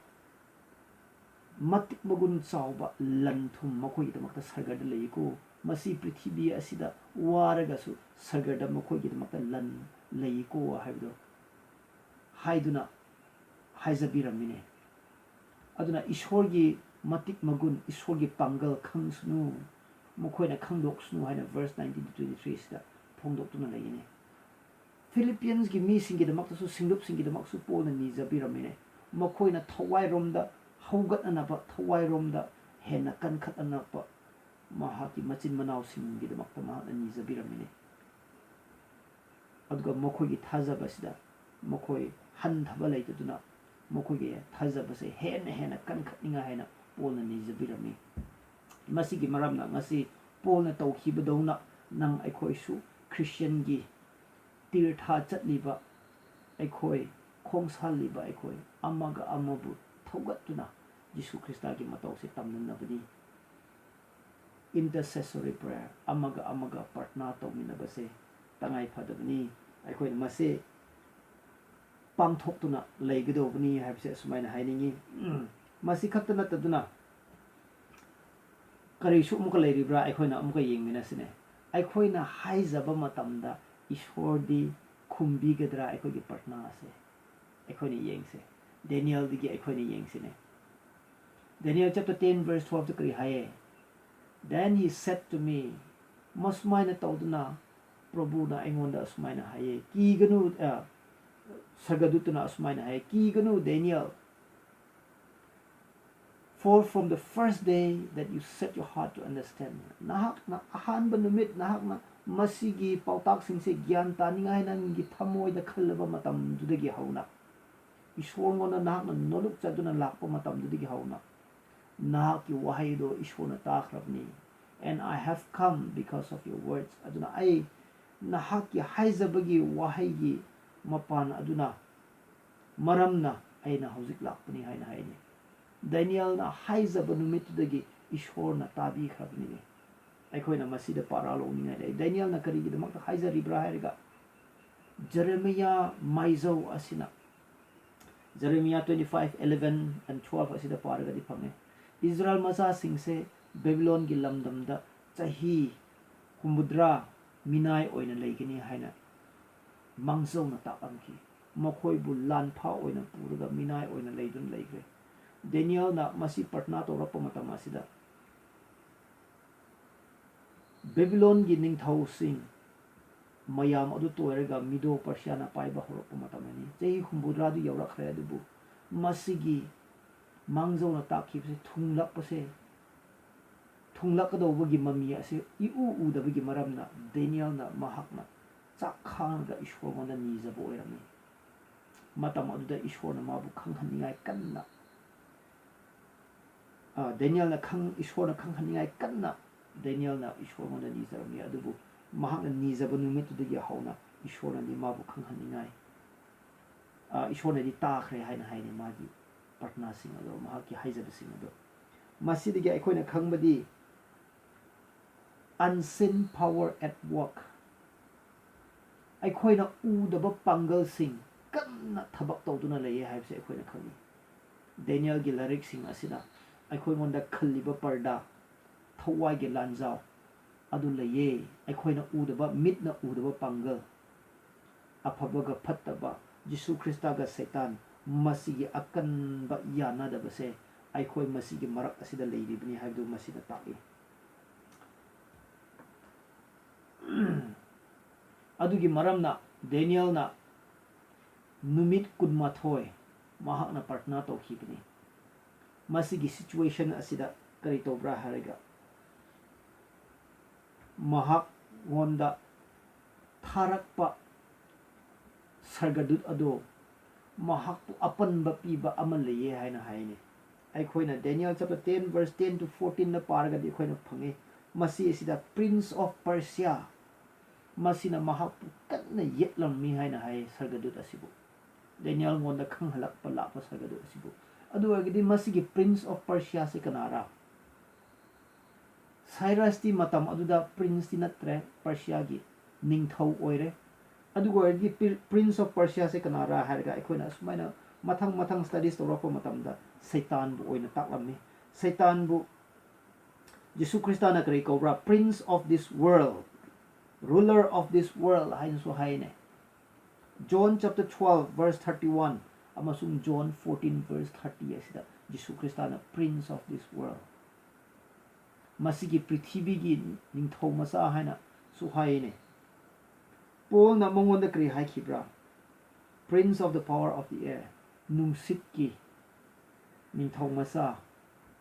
ꯃꯇꯤꯛ ꯃꯒꯨꯟ ꯆꯥꯎꯕ ꯂꯟ ꯊꯨꯝ ꯃꯈꯣꯏꯒꯤꯗꯃꯛꯇ ꯁꯔꯒꯔꯗ ꯂꯩꯀꯣ꯫ ꯃꯁꯤ ꯄ꯭ꯔꯤꯊꯤꯕꯤ ꯑꯁꯤꯗ ꯋꯥꯔꯒꯁꯨ ꯁꯔꯒꯔꯗ ꯃꯈꯣꯏꯒꯤꯗꯃꯛꯇ ꯂꯟ ꯂꯩꯀꯣ ꯍꯥꯏꯕꯗꯣ ꯍꯥꯏꯗꯨꯅ ꯍꯥꯏꯖꯕꯤꯔꯝꯃꯤꯅꯦ꯫ ꯑꯗꯨꯅ ꯏꯁꯣꯔꯒꯤ ꯃꯇꯤꯛ ꯃꯒꯨꯟ, ꯏꯁꯣꯔꯒꯤ ꯄꯥꯡꯒꯜ ꯈꯪꯁꯅꯨ, ꯃꯈꯣꯏꯅ ꯈꯪꯗꯣꯛꯁꯅꯨ ꯍꯥꯏꯅ verse nineteen to twenty-three ꯁꯤꯗ ꯐꯣꯡꯗꯣꯛꯇꯨꯅ ꯂꯩꯅꯦ꯫ ꯐꯤꯂꯤꯄꯤꯌꯟꯁꯀꯤ ꯃꯤꯁꯤꯡꯒꯤꯗꯃꯛꯇꯁꯨ, ꯁꯤꯡꯂꯨꯞꯁꯤꯡꯒꯤꯗꯃꯛꯁꯨ ꯄꯣꯜꯅ ꯅꯤꯖꯕꯤꯔꯝꯃꯤꯅꯦ꯫ ꯃꯈꯣꯏꯅ ꯊꯋꯥꯏꯔꯣꯝꯗ ꯍꯧꯒꯠꯅꯅꯕ, ꯊꯋꯥꯏꯔꯣꯝꯗ ꯍꯦꯟꯅ ꯀꯟꯈꯠꯅꯅꯕ ꯃꯍꯥꯛꯀꯤ ꯃꯆꯤꯟ ꯃꯅꯥꯎꯁꯤꯡꯒꯤꯗꯃꯛꯇ ꯃꯍꯥꯛꯅ ꯅꯤꯖꯕꯤꯔꯝꯃꯤꯅꯦ꯫ ꯑꯗꯨꯒ ꯃꯈꯣꯏꯒꯤ ꯊꯥꯖꯕꯁꯤꯗ ꯃꯈꯣꯏ ꯍꯟꯊꯕ ꯂꯩꯇꯗꯨꯅ ꯃꯈꯣꯏꯒꯤ ꯊꯥꯖꯕꯁꯦ ꯍꯦꯟꯅ ꯍꯦꯟꯅ ꯀꯟꯈꯠꯅꯤꯡꯉꯥꯏ ꯍꯥꯏꯅ ꯄꯣꯜꯅ ꯅꯤꯖꯕꯤꯔꯝꯃꯤ꯫ ꯃꯁꯤꯒꯤ ꯃꯔꯝꯅ ꯉꯁꯤ ꯄꯣꯜꯅ ꯇꯧꯈꯤꯕꯗꯧꯅ ꯅꯪ ꯑꯩꯈꯣꯏꯁꯨ ꯈ꯭ꯔꯤꯁꯇꯤꯌꯟꯒꯤ ꯇꯤꯔꯊ ꯆꯠꯂꯤꯕ ꯑꯩꯈꯣꯏ, ꯈꯣꯡꯁꯥꯜꯂꯤꯕ ꯑꯩꯈꯣꯏ ꯑꯃꯒ ꯑꯃꯕꯨ ꯊꯧꯒꯠꯇꯨꯅ ꯖꯤꯁꯨ ꯈ꯭ꯔꯤꯁꯇꯒꯤ ꯃꯇꯧꯁꯦ ꯇꯝꯅꯅꯕꯅꯤ꯫ Intercessory prayer, ꯑꯃꯒ ꯑꯃꯒ ꯄ꯭ꯔꯊꯅꯥ ꯇꯧꯃꯤꯟꯅꯕꯁꯦ ꯇꯉꯥꯏ ꯐꯗꯕꯅꯤ꯫ ꯑꯩꯈꯣꯏꯅ ꯃꯁꯦ ꯄꯥꯡꯊꯣꯛꯇꯨꯅ ꯂꯩꯒꯗꯧꯕꯅꯤ ꯍꯥꯏꯕꯁꯦ ꯑꯁꯨꯃꯥꯏꯅ ꯍꯥꯏꯅꯤꯡꯉꯤ꯫ ꯃꯁꯤ ꯈꯛꯇ ꯅꯠꯇꯗꯨꯅ ꯀꯔꯤꯁꯨ ꯑꯃꯨꯛꯀ ꯂꯩꯔꯤꯕ꯭ꯔꯥ? ꯑꯩꯈꯣꯏꯅ ꯑꯃꯨꯛꯀ ꯌꯦꯡꯃꯤꯟꯅꯁꯤꯅꯦ꯫ ꯑꯩꯈꯣꯏꯅ ꯍꯥꯏꯖꯕ ꯃꯇꯝꯗ ꯏꯁꯣꯔꯗꯤ ꯈꯨꯝꯕꯤꯒꯗ꯭ꯔꯥ ꯑꯩꯈꯣꯏꯒꯤ ꯄ꯭ꯔꯊꯅꯥ ꯑꯁꯦ? ꯑꯩꯈꯣꯏꯅ ꯌꯦꯡꯁꯦ꯫ ꯗꯦꯅꯤꯌꯦꯜꯗꯒꯤ ꯑꯩꯈꯣꯏꯅ ꯌꯦꯡꯁꯤꯅꯦ꯫ Daniel chapter ten verse twelve ꯇ ꯀꯔꯤ ꯍꯥꯏꯌꯦ? Then he said to me, ꯃꯁꯨꯃꯥꯏꯅ ꯇꯧꯗꯨꯅ ꯄ꯭ꯔꯚꯨꯅ ꯑꯩꯉꯣꯟꯗ ꯑꯁꯨꯃꯥꯏꯅ ꯍꯥꯏꯌꯦ, ꯀꯤꯒꯅꯨ, ꯑ, ꯁꯔꯒꯗꯨꯇꯅ ꯑꯁꯨꯃꯥꯏꯅ ꯍꯥꯏꯌꯦ, ꯀꯤꯒꯅꯨ, ꯗꯦꯅꯤꯌꯦꯜ, for from the first day that you set your heart to understand, ꯅꯍꯥꯛꯅ ꯑꯍꯥꯟꯕ ꯅꯨꯃꯤꯠ ꯅꯍꯥꯛꯅ ꯃꯁꯤꯒꯤ ꯄꯥꯎꯇꯥꯛꯁꯤꯡꯁꯦ ꯒ꯭ꯌꯥꯟ ꯇꯥꯅꯤꯡꯉꯥꯏ ꯅꯪꯒꯤ ꯊꯃꯣꯏꯗ ꯈꯜꯂꯕ ꯃꯇꯝꯗꯨꯗꯒꯤ ꯍꯧꯅ, ꯏꯁꯣꯔꯉꯣꯟꯗ ꯅꯍꯥꯛꯅ ꯅꯣꯂꯨꯛ ꯆꯠꯇꯨꯅ ꯂꯥꯛꯄ ꯃꯇꯝꯗꯨꯗꯒꯤ ꯍꯧꯅ, ꯅꯍꯥꯛꯀꯤ ꯋꯥꯍꯩꯗꯣ ꯏꯁꯣꯔꯅ ꯇꯥꯈ꯭ꯔꯕꯅꯤ꯫ And I have come because of your words. ꯑꯗꯨꯅ ꯑꯩ ꯅꯍꯥꯛꯀꯤ ꯍꯥꯏꯖꯕꯒꯤ ꯋꯥꯍꯩꯒꯤ ꯃꯄꯥꯟ ꯑꯗꯨꯅ, ꯃꯔꯝꯅ ꯑꯩꯅ ꯍꯧꯖꯤꯛ ꯂꯥꯛꯄꯅꯤ ꯍꯥꯏꯅ ꯍꯥꯏꯅꯤ꯫ ꯗꯦꯅꯤꯌꯦꯜꯅ ꯍꯥꯏꯖꯕ ꯅꯨꯃꯤꯠꯇꯨꯗꯒꯤ ꯏꯁꯣꯔꯅ ꯇꯥꯕꯤꯈ꯭ꯔꯕꯅꯤꯅꯦ꯫ ꯑꯩꯈꯣꯏꯅ ꯃꯁꯤꯗ ꯄꯥꯔꯥ ꯂꯧꯅꯤꯡꯉꯥꯏ ꯂꯩ꯫ ꯗꯦꯅꯤꯌꯦꯜꯅ ꯀꯔꯤꯒꯤꯗꯃꯛꯇ ꯍꯥꯏꯖꯔꯤꯕ꯭ꯔꯥ ꯍꯥꯏꯔꯒ, ꯖꯦꯔꯦꯃꯤꯌꯥ ꯃꯥꯏꯖꯧ ꯑꯁꯤꯅ, ꯖꯦꯔꯦꯃꯤꯌꯥ twenty five eleven and twelve ꯑꯁꯤꯗ ꯄꯥꯔꯒꯗꯤ ꯐꯪꯉꯦ, ꯏꯁꯔꯥꯌꯦꯜ ꯃꯆꯥꯁꯤꯡꯁꯦ ꯕꯦꯕꯤꯂꯣꯟꯒꯤ ꯂꯝꯗꯝꯗ ꯆꯍꯤ ꯍꯨꯝꯐꯨꯇꯔꯥ ꯃꯤꯅꯥꯏ ꯑꯣꯏꯅ ꯂꯩꯒꯅꯤ ꯍꯥꯏꯅ ꯃꯥꯡꯖꯧꯅ ꯇꯥꯛꯂꯝꯈꯤ꯫ ꯃꯈꯣꯏꯕꯨ ꯂꯥꯟꯐꯥ ꯑꯣꯏꯅ ꯄꯨꯔꯒ ꯃꯤꯅꯥꯏ ꯑꯣꯏꯅ ꯂꯩꯗꯨꯅ ꯂꯩꯈ꯭ꯔꯦ꯫ ꯗꯦꯅꯤꯌꯦꯜꯅ ꯃꯁꯤ ꯄ꯭ꯔꯊꯅꯥ ꯇꯧꯔꯛꯄ ꯃꯇꯝ ꯑꯁꯤꯗ, ꯕꯦꯕꯤꯂꯣꯟꯒꯤ ꯅꯤꯡꯊꯧꯁꯤꯡ ꯃꯌꯥꯝ ꯑꯗꯨ ꯇꯣꯏꯔꯒ ꯃꯤꯗꯣ ꯄꯔꯁꯤꯌꯥꯅ ꯄꯥꯏꯕ ꯍꯧꯔꯛꯄ ꯃꯇꯝꯗꯅꯤ꯫ ꯆꯍꯤ ꯍꯨꯝꯐꯨꯇꯔꯥꯗꯨ ꯌꯧꯔꯛꯈ꯭ꯔꯦ, ꯑꯗꯨꯕꯨ ꯃꯁꯤꯒꯤ ꯃꯥꯡꯖꯧꯅ ꯇꯥꯛꯈꯤꯕꯁꯦ ꯊꯨꯡꯂꯛꯄꯁꯦ, ꯊꯨꯡꯂꯛꯀꯗꯧꯕꯒꯤ ꯃꯃꯤ ꯑꯁꯤ ꯏꯎ ꯎꯗꯕꯒꯤ ꯃꯔꯝꯅ ꯗꯦꯅꯤꯌꯦꯜꯅ ꯃꯍꯥꯛꯅ ꯆꯥꯛ ꯈꯥꯡꯂꯒ ꯏꯁꯣꯔꯉꯣꯟꯗ ꯅꯤꯖꯕ ꯑꯣꯏꯔꯝꯃꯤ꯫ ꯃꯇꯝ ꯑꯗꯨꯗ ꯏꯁꯣꯔꯅ ꯃꯥꯕꯨ ꯈꯪꯍꯟꯅꯤꯡꯉꯥꯏ ꯀꯟꯅ, ꯑ, ꯗꯦꯅꯤꯌꯦꯜꯅ ꯈꯪ-, ꯏꯁꯣꯔꯅ ꯈꯪꯍꯟꯅꯤꯡꯉꯥꯏ ꯀꯟꯅ ꯗꯦꯅꯤꯌꯦꯜꯅ ꯏꯁꯣꯔꯉꯣꯟꯗ ꯅꯤꯖꯔꯝꯃꯤ꯫ ꯑꯗꯨꯕꯨ ꯃꯍꯥꯛꯅ ꯅꯤꯖꯕ ꯅꯨꯃꯤꯠꯇꯨꯗꯒꯤ ꯍꯧꯅ ꯏꯁꯣꯔꯅꯗꯤ ꯃꯥꯕꯨ ꯈꯪꯍꯟꯅꯤꯡꯉꯥꯏ, ꯑ, ꯏꯁꯣꯔꯅꯗꯤ ꯇꯥꯈ꯭ꯔꯦ ꯍꯥꯏꯅ ꯍꯥꯏꯅꯤ ꯃꯥꯒꯤ ꯄ꯭ꯔꯊꯅꯥꯁꯤꯡ ꯑꯗꯣ, ꯃꯍꯥꯛꯀꯤ ꯍꯥꯏꯖꯕꯁꯤꯡ ꯑꯗꯣ꯫ ꯃꯁꯤꯗꯒꯤ ꯑꯩꯈꯣꯏꯅ ꯈꯪꯕꯗꯤ, unseen power at work, ꯑꯩꯈꯣꯏꯅ ꯎꯗꯕ ꯄꯥꯡꯒꯜꯁꯤꯡ ꯀꯟꯅ ꯊꯕꯛ ꯇꯧꯗꯨꯅ ꯂꯩꯌꯦ ꯍꯥꯏꯕꯁꯦ ꯑꯩꯈꯣꯏꯅ ꯈꯪꯉꯤ꯫ ꯗꯦꯅꯤꯌꯦꯜꯒꯤ ꯂꯥꯏꯔꯤꯛꯁꯤꯡ ꯑꯁꯤꯅ ꯑꯩꯈꯣꯏꯉꯣꯟꯗ ꯈꯜꯂꯤꯕ ꯄꯔꯗꯥ, ꯊꯋꯥꯏꯒꯤ ꯂꯥꯟꯖꯥꯎ ꯑꯗꯨ ꯂꯩꯌꯦ꯫ ꯑꯩꯈꯣꯏꯅ ꯎꯗꯕ, ꯃꯤꯠꯅ ꯎꯗꯕ ꯄꯥꯡꯒꯜ, ꯑꯐꯕꯒ ꯐꯠꯇꯕ, ꯖꯤꯁꯨ ꯈ꯭ꯔꯤꯁꯇꯒ ꯁꯩꯇꯥꯟ, ꯃꯁꯤꯒꯤ ꯑꯀꯟꯕ ꯌꯥꯅꯗꯕꯁꯦ ꯑꯩꯈꯣꯏ ꯃꯁꯤꯒꯤ ꯃꯔꯛ ꯑꯁꯤꯗ ꯂꯩꯔꯤꯕꯅꯤ ꯍꯥꯏꯕꯗꯨ ꯃꯁꯤꯅ ꯇꯥꯛꯏ꯫ ꯑꯗꯨꯒꯤ ꯃꯔꯝꯅ ꯗꯦꯅꯤꯌꯦꯜꯅ ꯅꯨꯃꯤꯠ ꯀꯨꯟꯃꯥꯊꯣꯏ ꯃꯍꯥꯛꯅ ꯄ꯭ꯔꯊꯅꯥ ꯇꯧꯈꯤꯕꯅꯤ꯫ ꯃꯁꯤꯒꯤ situation ꯑꯁꯤꯗ ꯀꯔꯤ ꯇꯧꯕ꯭ꯔꯥ ꯍꯥꯏꯔꯒ, ꯃꯍꯥꯛꯉꯣꯟꯗ ꯊꯥꯔꯛꯄ ꯁꯔꯒꯗꯨꯠ ꯑꯗꯣ ꯃꯍꯥꯛꯄꯨ ꯑꯄꯟꯕ ꯄꯤꯕ ꯑꯃ ꯂꯩꯌꯦ ꯍꯥꯏꯅ ꯍꯥꯏꯅꯦ꯫ ꯑꯩꯈꯣꯏꯅ Daniel chapter ten verse ten to fourteen ꯗ ꯄꯥꯔꯒꯗꯤ ꯑꯩꯈꯣꯏꯅ ꯐꯪꯉꯤ꯫ ꯃꯁꯤ ꯑꯁꯤꯗ Prince of Persia, ꯃꯁꯤꯅ ꯃꯍꯥꯛꯄꯨ ꯀꯟꯅ ꯌꯦꯠꯂꯝꯃꯤ ꯍꯥꯏꯅ ꯍꯥꯏ ꯁꯔꯒꯗꯨꯠ ꯑꯁꯤꯕꯨ꯫ ꯗꯦꯅꯤꯌꯦꯜꯉꯣꯟꯗ ꯈꯪꯍꯜꯂꯛꯄ ꯂꯥꯛꯄ ꯁꯔꯒꯗꯨꯠ ꯑꯁꯤꯕꯨ꯫ ꯑꯗꯨ ꯑꯣꯏꯔꯒꯗꯤ ꯃꯁꯤꯒꯤ Prince of Persia ꯁꯤ ꯀꯅꯥꯔꯥ? ꯁꯥꯏꯔꯁꯇꯤ ꯃꯇꯝ ꯑꯗꯨꯗ ꯄ꯭ꯔꯤꯟꯁꯇꯤ ꯅꯠꯇ꯭ꯔꯦ, ꯄꯔꯁꯤꯌꯥꯒꯤ ꯅꯤꯡꯊꯧ ꯑꯣꯏꯔꯦ꯫ ꯑꯗꯨꯒ ꯑꯣꯏꯔꯗꯤ ꯄ꯭ꯔꯤ-, Prince of Persia ꯁꯦ ꯀꯅꯥꯔꯥ ꯍꯥꯏꯔꯒ ꯑꯩꯈꯣꯏꯅ ꯑꯁꯨꯃꯥꯏꯅ ꯃꯊꯪ ꯃꯊꯪ studies ꯇꯧꯔꯛꯄ ꯃꯇꯝꯗ ꯁꯩꯇꯥꯟꯕꯨ ꯑꯣꯏꯅ ꯇꯥꯛꯂꯝꯃꯤ꯫ ꯁꯩꯇꯥꯟꯕꯨ ꯖꯤꯁꯨ ꯈ꯭ꯔꯤꯁꯇꯅ ꯀꯔꯤ ꯀꯧꯕ꯭ꯔꯥ? Prince of this world, ruler of this world ꯍꯥꯏꯅꯁꯨ ꯍꯥꯏꯅꯦ꯫ John chapter twelve verse thirty-one ꯑꯃꯁꯨꯡ John fourteen verse thirty ꯑꯁꯤꯗ ꯖꯤꯁꯨ ꯈ꯭ꯔꯤꯁꯇꯅ Prince of this world, ꯃꯁꯤꯒꯤ ꯄ꯭ꯔꯤꯊꯤꯕꯤꯒꯤ ꯅꯤꯡꯊꯧ ꯃꯆꯥ ꯍꯥꯏꯅꯁꯨ ꯍꯥꯏꯅꯦ꯫ ꯄꯣꯜꯅ ꯃꯉꯣꯟꯗ ꯀꯔꯤ ꯍꯥꯏꯈꯤꯕ꯭ꯔꯥ? Prince of the power of the air, ꯅꯨꯡꯁꯤꯠꯀꯤ ꯅꯤꯡꯊꯧ ꯃꯆꯥ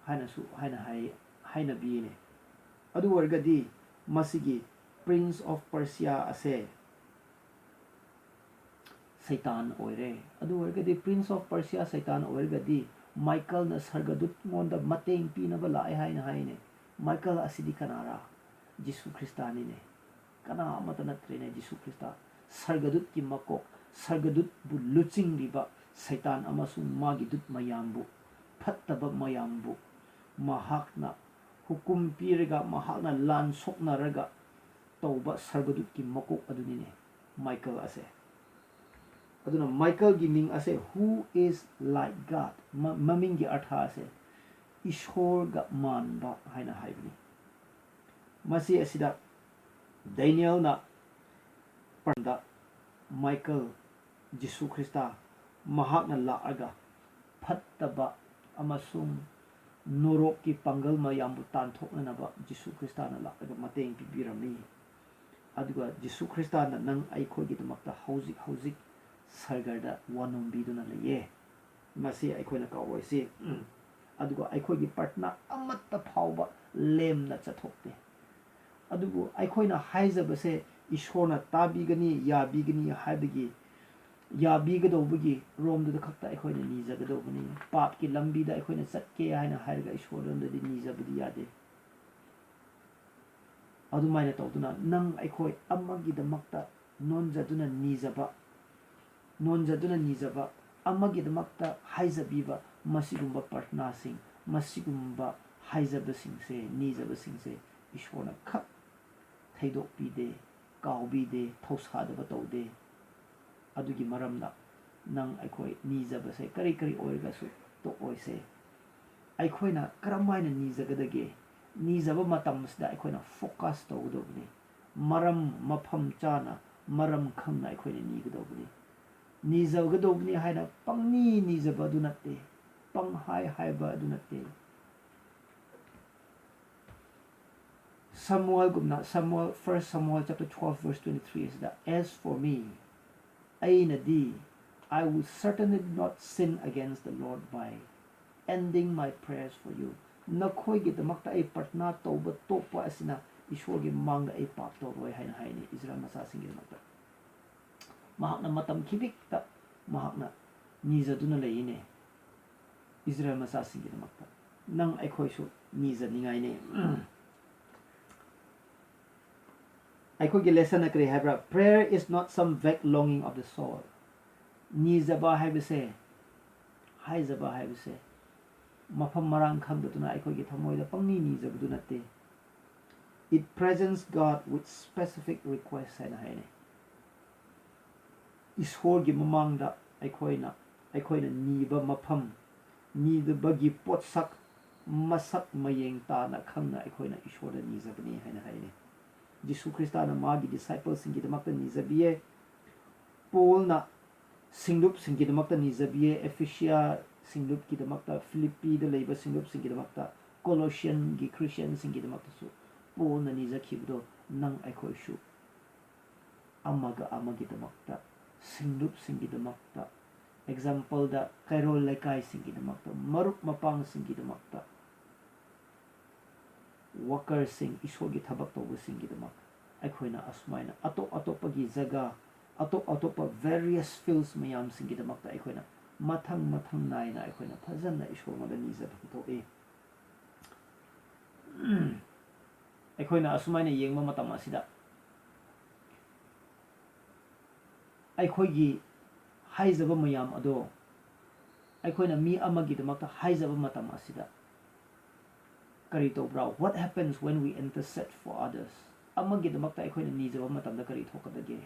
ꯍꯥꯏꯅꯁꯨ ꯍꯥꯏꯅ ꯍꯥꯏ, ꯍꯥꯏꯅꯕꯤꯅꯦ꯫ ꯑꯗꯨ ꯑꯣꯏꯔꯒꯗꯤ ꯃꯁꯤꯒꯤ Prince of Persia ꯑꯁꯦ ꯁꯩꯇꯥꯟ ꯑꯣꯏꯔꯦ꯫ ꯑꯗꯨ ꯑꯣꯏꯔꯒꯗꯤ Prince of Persia ꯁꯩꯇꯥꯟ ꯑꯣꯏꯔꯒꯗꯤ ꯃꯥꯏꯀꯜꯅ ꯁꯔꯒꯗꯨꯠꯉꯣꯟꯗ ꯃꯇꯦꯡ ꯄꯤꯅꯕ ꯂꯥꯛꯑꯦ ꯍꯥꯏꯅ ꯍꯥꯏꯅꯦ꯫ ꯃꯥꯏꯀꯜ ꯑꯁꯤꯗꯤ ꯀꯅꯥꯔꯥ? ꯖꯤꯁꯨ ꯈ꯭ꯔꯤꯁꯇꯥꯅꯤꯅꯦ꯫ ꯀꯅꯥ ꯑꯃꯠꯇ ꯅꯠꯇ꯭ꯔꯦꯅꯦ ꯖꯤꯁꯨ ꯈ꯭ꯔꯤꯁꯇ꯫ ꯁꯔꯒꯗꯨꯠꯀꯤ ꯃꯀꯣꯛ, ꯁꯔꯒꯗꯨꯠꯄꯨ ꯂꯨꯆꯤꯡꯂꯤꯕ ꯁꯩꯇꯥꯟ ꯑꯃꯁꯨꯡ ꯃꯥꯒꯤ ꯗꯨꯠ ꯃꯌꯥꯝꯕꯨ, ꯐꯠꯇꯕ ꯃꯌꯥꯝꯕꯨ ꯃꯍꯥꯛꯅ ꯍꯨꯀꯨꯝ ꯄꯤꯔꯒ ꯃꯍꯥꯛꯅ ꯂꯥꯟ ꯁꯣꯛꯅꯔꯒ ꯇꯧꯕ ꯁꯔꯒꯗꯨꯠꯀꯤ ꯃꯀꯣꯛ ꯑꯗꯨꯅꯤꯅꯦ ꯃꯥꯏꯀꯜ ꯑꯁꯦ꯫ ꯑꯗꯨꯅ ꯃꯥꯏꯀꯦꯜꯒꯤ ꯃꯤꯡ ꯑꯁꯦ "Who is like God?" ꯃ-, ꯃꯃꯤꯡꯒꯤ ꯑꯔꯊ ꯑꯁꯦ "ꯏꯁꯣꯔꯒ ꯃꯥꯟꯕ" ꯍꯥꯏꯅ ꯍꯥꯏꯕꯅꯤ꯫ ꯃꯁꯤ ꯑꯁꯤꯗ ꯗꯦꯅꯤꯌꯦꯜꯅ ꯄꯟꯗ ꯃꯥꯏꯀꯦꯜ, ꯖꯤꯁꯨ ꯈ꯭ꯔꯤꯁꯇ, ꯃꯍꯥꯛꯅ ꯂꯥꯛꯑꯒ ꯐꯠꯇꯕ ꯑꯃꯁꯨꯡ ꯅꯣꯔꯣꯛꯀꯤ ꯄꯥꯡꯒꯜ ꯃꯌꯥꯝꯕꯨ ꯇꯥꯟꯊꯣꯛꯅꯅꯕ ꯖꯤꯁꯨ ꯈ꯭ꯔꯤꯁꯇꯅ ꯂꯥꯛꯂꯒ ꯃꯇꯦꯡ ꯄꯤꯕꯤꯔꯝꯃꯤ꯫ ꯑꯗꯨꯒ ꯖꯤꯁꯨ ꯈ꯭ꯔꯤꯁꯇꯅ ꯅꯪ ꯑꯩꯈꯣꯏꯒꯤꯗꯃꯛꯇ ꯍꯧꯖꯤꯛ ꯍꯧꯖꯤꯛ ꯁꯔꯒꯔꯗ ꯋꯥꯅꯣꯝꯕꯤꯗꯨꯅ ꯂꯩꯌꯦ꯫ ꯃꯁꯤ ꯑꯩꯈꯣꯏꯅ ꯀꯥꯎꯔꯣꯏꯁꯤ꯫ ꯑꯗꯨꯒ ꯑꯩꯈꯣꯏꯒꯤ ꯄ꯭ꯔꯊꯅꯥ ꯑꯃꯠꯇ ꯐꯥꯎꯕ ꯂꯦꯝꯅ ꯆꯠꯊꯣꯛꯇꯦ꯫ ꯑꯗꯨꯕꯨ ꯑꯩꯈꯣꯏꯅ ꯍꯥꯏꯖꯕꯁꯦ ꯏꯁꯣꯔꯅ ꯇꯥꯕꯤꯒꯅꯤ, ꯌꯥꯕꯤꯒꯅꯤ ꯍꯥꯏꯕꯒꯤ, ꯌꯥꯕꯤꯒꯗꯧꯕꯒꯤ ꯔꯣꯝꯗꯨꯗ ꯈꯛꯇ ꯑꯩꯈꯣꯏꯅ ꯅꯤꯖꯒꯗꯧꯕꯅꯤ꯫ ꯄꯥꯞꯀꯤ ꯂꯝꯕꯤꯗ ꯑꯩꯈꯣꯏꯅ ꯆꯠꯀꯦ ꯍꯥꯏꯅ ꯍꯥꯏꯔꯒ ꯏꯁꯣꯔꯔꯣꯝꯗꯗꯤ ꯅꯤꯖꯕꯗꯤ ꯌꯥꯗꯦ꯫ ꯑꯗꯨꯃꯥꯏꯅ ꯇꯧꯗꯨꯅ ꯅꯪ ꯑꯩꯈꯣꯏ ꯑꯃꯒꯤꯗꯃꯛꯇ ꯅꯣꯟꯖꯗꯨꯅ ꯅꯤꯖꯕ, ꯅꯣꯟꯖꯗꯨꯅ ꯅꯤꯖꯕ, ꯑꯃꯒꯤꯗꯃꯛꯇ ꯍꯥꯏꯖꯕꯤꯕ, ꯃꯁꯤꯒꯨꯝꯕ ꯄ꯭ꯔꯊꯅꯥꯁꯤꯡ, ꯃꯁꯤꯒꯨꯝꯕ ꯍꯥꯏꯖꯕꯁꯤꯡꯁꯦ, ꯅꯤꯖꯕꯁꯤꯡꯁꯦ ꯏꯁꯣꯔꯅ ꯈꯛ ꯊꯩꯗꯣꯛꯄꯤꯗꯦ, ꯀꯥꯎꯕꯤꯗꯦ, ꯊꯧꯁꯥꯗꯕ ꯇꯧꯗꯦ꯫ ꯑꯗꯨꯒꯤ ꯃꯔꯝꯅ ꯅꯪ ꯑꯩꯈꯣꯏ ꯅꯤꯖꯕꯁꯦ ꯀꯔꯤ ꯀꯔꯤ ꯑꯣꯏꯔꯒꯁꯨ ꯇꯣꯛꯑꯣꯏꯁꯦ꯫ ꯑꯩꯈꯣꯏꯅ ꯀꯔꯝ ꯍꯥꯏꯅ ꯅꯤꯖꯒꯗꯒꯦ? ꯅꯤꯖꯕ ꯃꯇꯝꯁꯤꯗ ꯑꯩꯈꯣꯏꯅ focus ꯇꯧꯒꯗꯧꯕꯅꯤ꯫ ꯃꯔꯝ, ꯃꯐꯝ ꯆꯥꯅ, ꯃꯔꯝ ꯈꯪꯅ ꯑꯩꯈꯣꯏꯅ ꯅꯤꯒꯗꯧꯕꯅꯤ꯫ ꯅꯤꯖꯒꯗꯧꯕꯅꯤ ꯍꯥꯏꯅ ꯄꯪꯅꯤ ꯅꯤꯖꯕ ꯑꯗꯨ ꯅꯠꯇꯦ, ꯄꯪꯍꯥꯏ ꯍꯥꯏꯕ ꯑꯗꯨ ꯅꯠꯇꯦ꯫ ꯁꯃꯨꯑꯦꯜꯒꯨꯝꯅ, ꯁꯃꯨꯑꯦꯜ, First Samuel chapter twelve verse twenty-three ꯑꯁꯤꯗ, "As for me, ꯑꯩꯅꯗꯤ, I will certainly not sin against the Lord by ending my prayers for you." ꯅꯈꯣꯏꯒꯤꯗꯃꯛꯇ ꯑꯩ ꯄ꯭ꯔꯊꯅꯥ ꯇꯧꯕ ꯇꯣꯛꯄ ꯑꯁꯤꯅ ꯏꯁꯣꯔꯒꯤ ꯃꯃꯥꯡꯗ ꯑꯩ ꯄꯥꯞ ꯇꯧꯔꯣꯏ ꯍꯥꯏꯅ ꯍꯥꯏꯅꯤ ꯏꯁꯔꯥꯌꯦꯜ ꯃꯆꯥꯁꯤꯡꯒꯤꯗꯃꯛꯇ꯫ ꯃꯍꯥꯛꯅ ꯃꯇꯝ ꯈꯤꯕꯤꯛꯇ ꯃꯍꯥꯛꯅ ꯅꯤꯖꯗꯨꯅ ꯂꯩꯌꯦꯅꯦ ꯏꯁꯔꯥꯌꯦꯜ ꯃꯆꯥꯁꯤꯡꯒꯤꯗꯃꯛꯇ꯫ ꯅꯪ ꯑꯩꯈꯣꯏꯁꯨ ꯅꯤꯖꯅꯤꯡꯉꯥꯏꯅꯦ꯫ ꯑꯩꯈꯣꯏꯒꯤ ꯂꯦꯁꯟꯅ ꯀꯔꯤ ꯍꯥꯏꯕ꯭ꯔꯥ? "Prayer is not some vague longing of the soul." ꯅꯤꯖꯕ ꯍꯥꯏꯕꯁꯦ, ꯍꯥꯏꯖꯕ ꯍꯥꯏꯕꯁꯦ ꯃꯐꯝ ꯃꯔꯥꯡ ꯈꯪꯗꯗꯨꯅ ꯑꯩꯈꯣꯏꯒꯤ ꯊꯃꯣꯏꯗ ꯄꯪꯅꯤ ꯅꯤꯖꯕꯗꯨ ꯅꯠꯇꯦ꯫ "It presents God with specific requests" ꯍꯥꯏꯅ ꯍꯥꯏꯅꯩ꯫ ꯏꯁꯣꯔꯒꯤ ꯃꯃꯥꯡꯗ ꯑꯩꯈꯣꯏꯅ, ꯑꯩꯈꯣꯏꯅ ꯅꯤꯕ ꯃꯐꯝ, ꯅꯤꯕꯒꯤ ꯄꯣꯠꯁꯛ ꯃꯁꯛ ꯃꯌꯦꯡ ꯇꯥꯅ ꯈꯪꯅ ꯑꯩꯈꯣꯏꯅ ꯏꯁꯣꯔꯗ ꯅꯤꯖꯕꯅꯤ ꯍꯥꯏꯅ ꯍꯥꯏꯅꯩ꯫ ꯖꯤꯁꯨ ꯈ꯭ꯔꯤꯁꯇꯥꯅ ꯃꯥꯒꯤ ꯗꯤꯁꯥꯏꯄꯜꯁꯤꯡꯒꯤꯗꯃꯛꯇ ꯅꯤꯖꯕꯤꯌꯦ꯫ ꯄꯣꯜꯅ ꯁꯤꯡꯂꯨꯞꯁꯤꯡꯒꯤꯗꯃꯛꯇ ꯅꯤꯖꯕꯤꯌꯦ, ꯑꯦꯐꯤꯁꯤꯌꯥ ꯁꯤꯡꯂꯨꯞꯀꯤꯗꯃꯛꯇ, ꯐꯤꯂꯤꯞꯄꯤꯗ ꯂꯩꯕ ꯁꯤꯡꯂꯨꯞꯁꯤꯡꯒꯤꯗꯃꯛꯇ, ꯀꯣꯂꯣꯁꯤꯌꯟꯒꯤ ꯈ꯭ꯔꯤꯁꯇꯤꯌꯟꯁꯤꯡꯒꯤꯗꯃꯛꯇꯁꯨ ꯄꯣꯜꯅ ꯅꯤꯖꯈꯤꯕꯗꯣ ꯅꯪ ꯑꯩꯈꯣꯏꯁꯨ ꯑꯃꯒ ꯑꯃꯒꯤꯗꯃꯛꯇ, ꯁꯤꯡꯂꯨꯞꯁꯤꯡꯒꯤꯗꯃꯛꯇ, ꯑꯦꯛꯖꯥꯝꯄꯜꯗ ꯀꯩꯔꯣꯜ ꯂꯩꯀꯥꯏꯁꯤꯡꯒꯤꯗꯃꯛꯇ, ꯃꯔꯨꯞ ꯃꯄꯥꯡꯁꯤꯡꯒꯤꯗꯃꯛꯇ, ꯋꯥꯀꯔꯁꯤꯡ, ꯏꯁꯣꯔꯒꯤ ꯊꯕꯛ ꯇꯧꯕꯁꯤꯡꯒꯤꯗꯃꯛ ꯑꯩꯈꯣꯏꯅ ꯑꯁꯨꯃꯥꯏꯅ ꯑꯇꯣꯞ ꯑꯇꯣꯞꯄꯒꯤ ꯖꯒꯥ, ꯑꯇꯣꯞ ꯑꯇꯣꯞꯄ ꯚꯦꯔꯤꯌꯁ ꯐꯤꯜꯁ ꯃꯌꯥꯝꯁꯤꯡꯒꯤꯗꯃꯛꯇ ꯑꯩꯈꯣꯏꯅ ꯃꯊꯪ ꯃꯊꯪ ꯅꯥꯏꯅ ꯑꯩꯈꯣꯏꯅ ꯐꯖꯅ ꯏꯁꯣꯔꯉꯣꯟꯗ ꯅꯤꯖꯕ ꯊꯣꯛꯏ꯫ ꯑꯩꯈꯣꯏꯅ ꯑꯁꯨꯃꯥꯏꯅ ꯌꯦꯡꯕ ꯃꯇꯝ ꯑꯁꯤꯗ ꯑꯩꯈꯣꯏꯒꯤ ꯍꯥꯏꯖꯕ ꯃꯌꯥꯝ ꯑꯗꯣ ꯑꯩꯈꯣꯏꯅ ꯃꯤ ꯑꯃꯒꯤꯗꯃꯛꯇ ꯍꯥꯏꯖꯕ ꯃꯇꯝ ꯑꯁꯤꯗ ꯀꯔꯤ ꯇꯧꯕ꯭ꯔꯥ? What happens when we intercede for others? ꯑꯃꯒꯤꯗꯃꯛꯇ ꯑꯩꯈꯣꯏꯅ ꯅꯤꯖꯕ ꯃꯇꯝꯗ ꯀꯔꯤ ꯊꯣꯛꯀꯗꯒꯦ?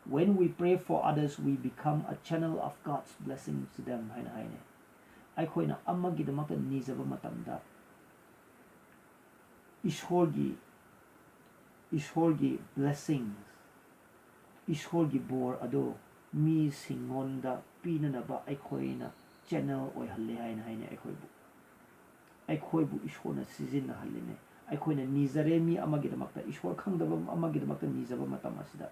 When we pray for others, we become a channel of God's blessing to them ꯍꯥꯏꯅ ꯍꯥꯏꯅꯩ꯫ ꯑꯩꯈꯣꯏꯅ ꯑꯃꯒꯤꯗꯃꯛꯇ ꯅꯤꯖꯕ ꯃꯇꯝꯗ ꯏꯁꯣꯔꯒꯤ, ꯏꯁꯣꯔꯒꯤ blessings, ꯏꯁꯣꯔꯒꯤ ꯕꯣꯔ ꯑꯗꯨ ꯃꯤꯁꯤꯡꯉꯣꯟꯗ ꯄꯤꯅꯅꯕ ꯑꯩꯈꯣꯏꯅ ꯆꯦꯅꯦꯜ ꯑꯣꯏꯍꯜꯂꯦ ꯍꯥꯏꯅ ꯍꯥꯏꯅꯩ꯫ ꯑꯩꯈꯣꯏꯕꯨ, ꯑꯩꯈꯣꯏꯕꯨ ꯏꯁꯣꯔꯅ ꯁꯤꯖꯤꯟꯅꯍꯜꯂꯤꯅꯦ꯫ ꯑꯩꯈꯣꯏꯅ ꯅꯤꯖꯔꯦ ꯃꯤ ꯑꯃꯒꯤꯗꯃꯛꯇ, ꯏꯁꯣꯔ ꯈꯪꯗꯕ ꯑꯃꯒꯤꯗꯃꯛꯇ ꯅꯤꯖꯕ ꯃꯇꯝ ꯑꯁꯤꯗ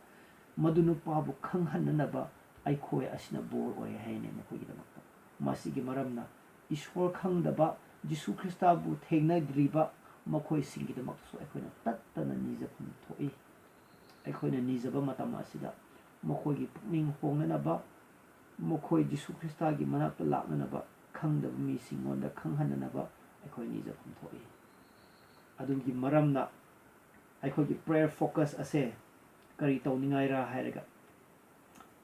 ꯃꯗꯨ ꯅꯨꯄꯥꯕꯨ ꯈꯪꯍꯟꯅꯅꯕ ꯑꯩꯈꯣꯏ ꯑꯁꯤꯅ ꯕꯣꯔ ꯑꯣꯏ ꯍꯥꯏꯅꯦ ꯃꯈꯣꯏꯒꯤꯗꯃꯛꯇ꯫ ꯃꯁꯤꯒꯤ ꯃꯔꯝꯅ ꯏꯁꯣꯔ ꯈꯪꯗꯕ, ꯖꯤꯁꯨ ꯈ꯭ꯔꯤꯁꯇꯕꯨ ꯊꯦꯡꯅꯗ꯭ꯔꯤꯕ ꯃꯈꯣꯏꯁꯤꯡꯒꯤꯗꯃꯛꯇꯁꯨ ꯑꯩꯈꯣꯏꯅ ꯇꯠꯇꯅ ꯅꯤꯖꯐꯝ ꯊꯣꯛꯏ꯫ ꯑꯩꯈꯣꯏꯅ ꯅꯤꯖꯕ ꯃꯇꯝ ꯑꯁꯤꯗ ꯃꯈꯣꯏꯒꯤ ꯄꯨꯛꯅꯤꯡ ꯍꯣꯡꯅꯅꯕ, ꯃꯈꯣꯏ ꯖꯤꯁꯨ ꯈ꯭ꯔꯤꯁꯇꯒꯤ ꯃꯅꯥꯛꯇ ꯂꯥꯛꯅꯅꯕ, ꯈꯪꯗꯕ ꯃꯤꯁꯤꯡꯉꯣꯟꯗ ꯈꯪꯍꯟꯅꯅꯕ ꯑꯩꯈꯣꯏ ꯅꯤꯖꯐꯝ ꯊꯣꯛꯏ꯫ ꯑꯗꯨꯒꯤ ꯃꯔꯝꯅ ꯑꯩꯈꯣꯏꯒꯤ prayer focus ꯑꯁꯦ ꯀꯔꯤ ꯇꯧꯅꯤꯡꯉꯥꯏꯔ ꯍꯥꯏꯔꯒ,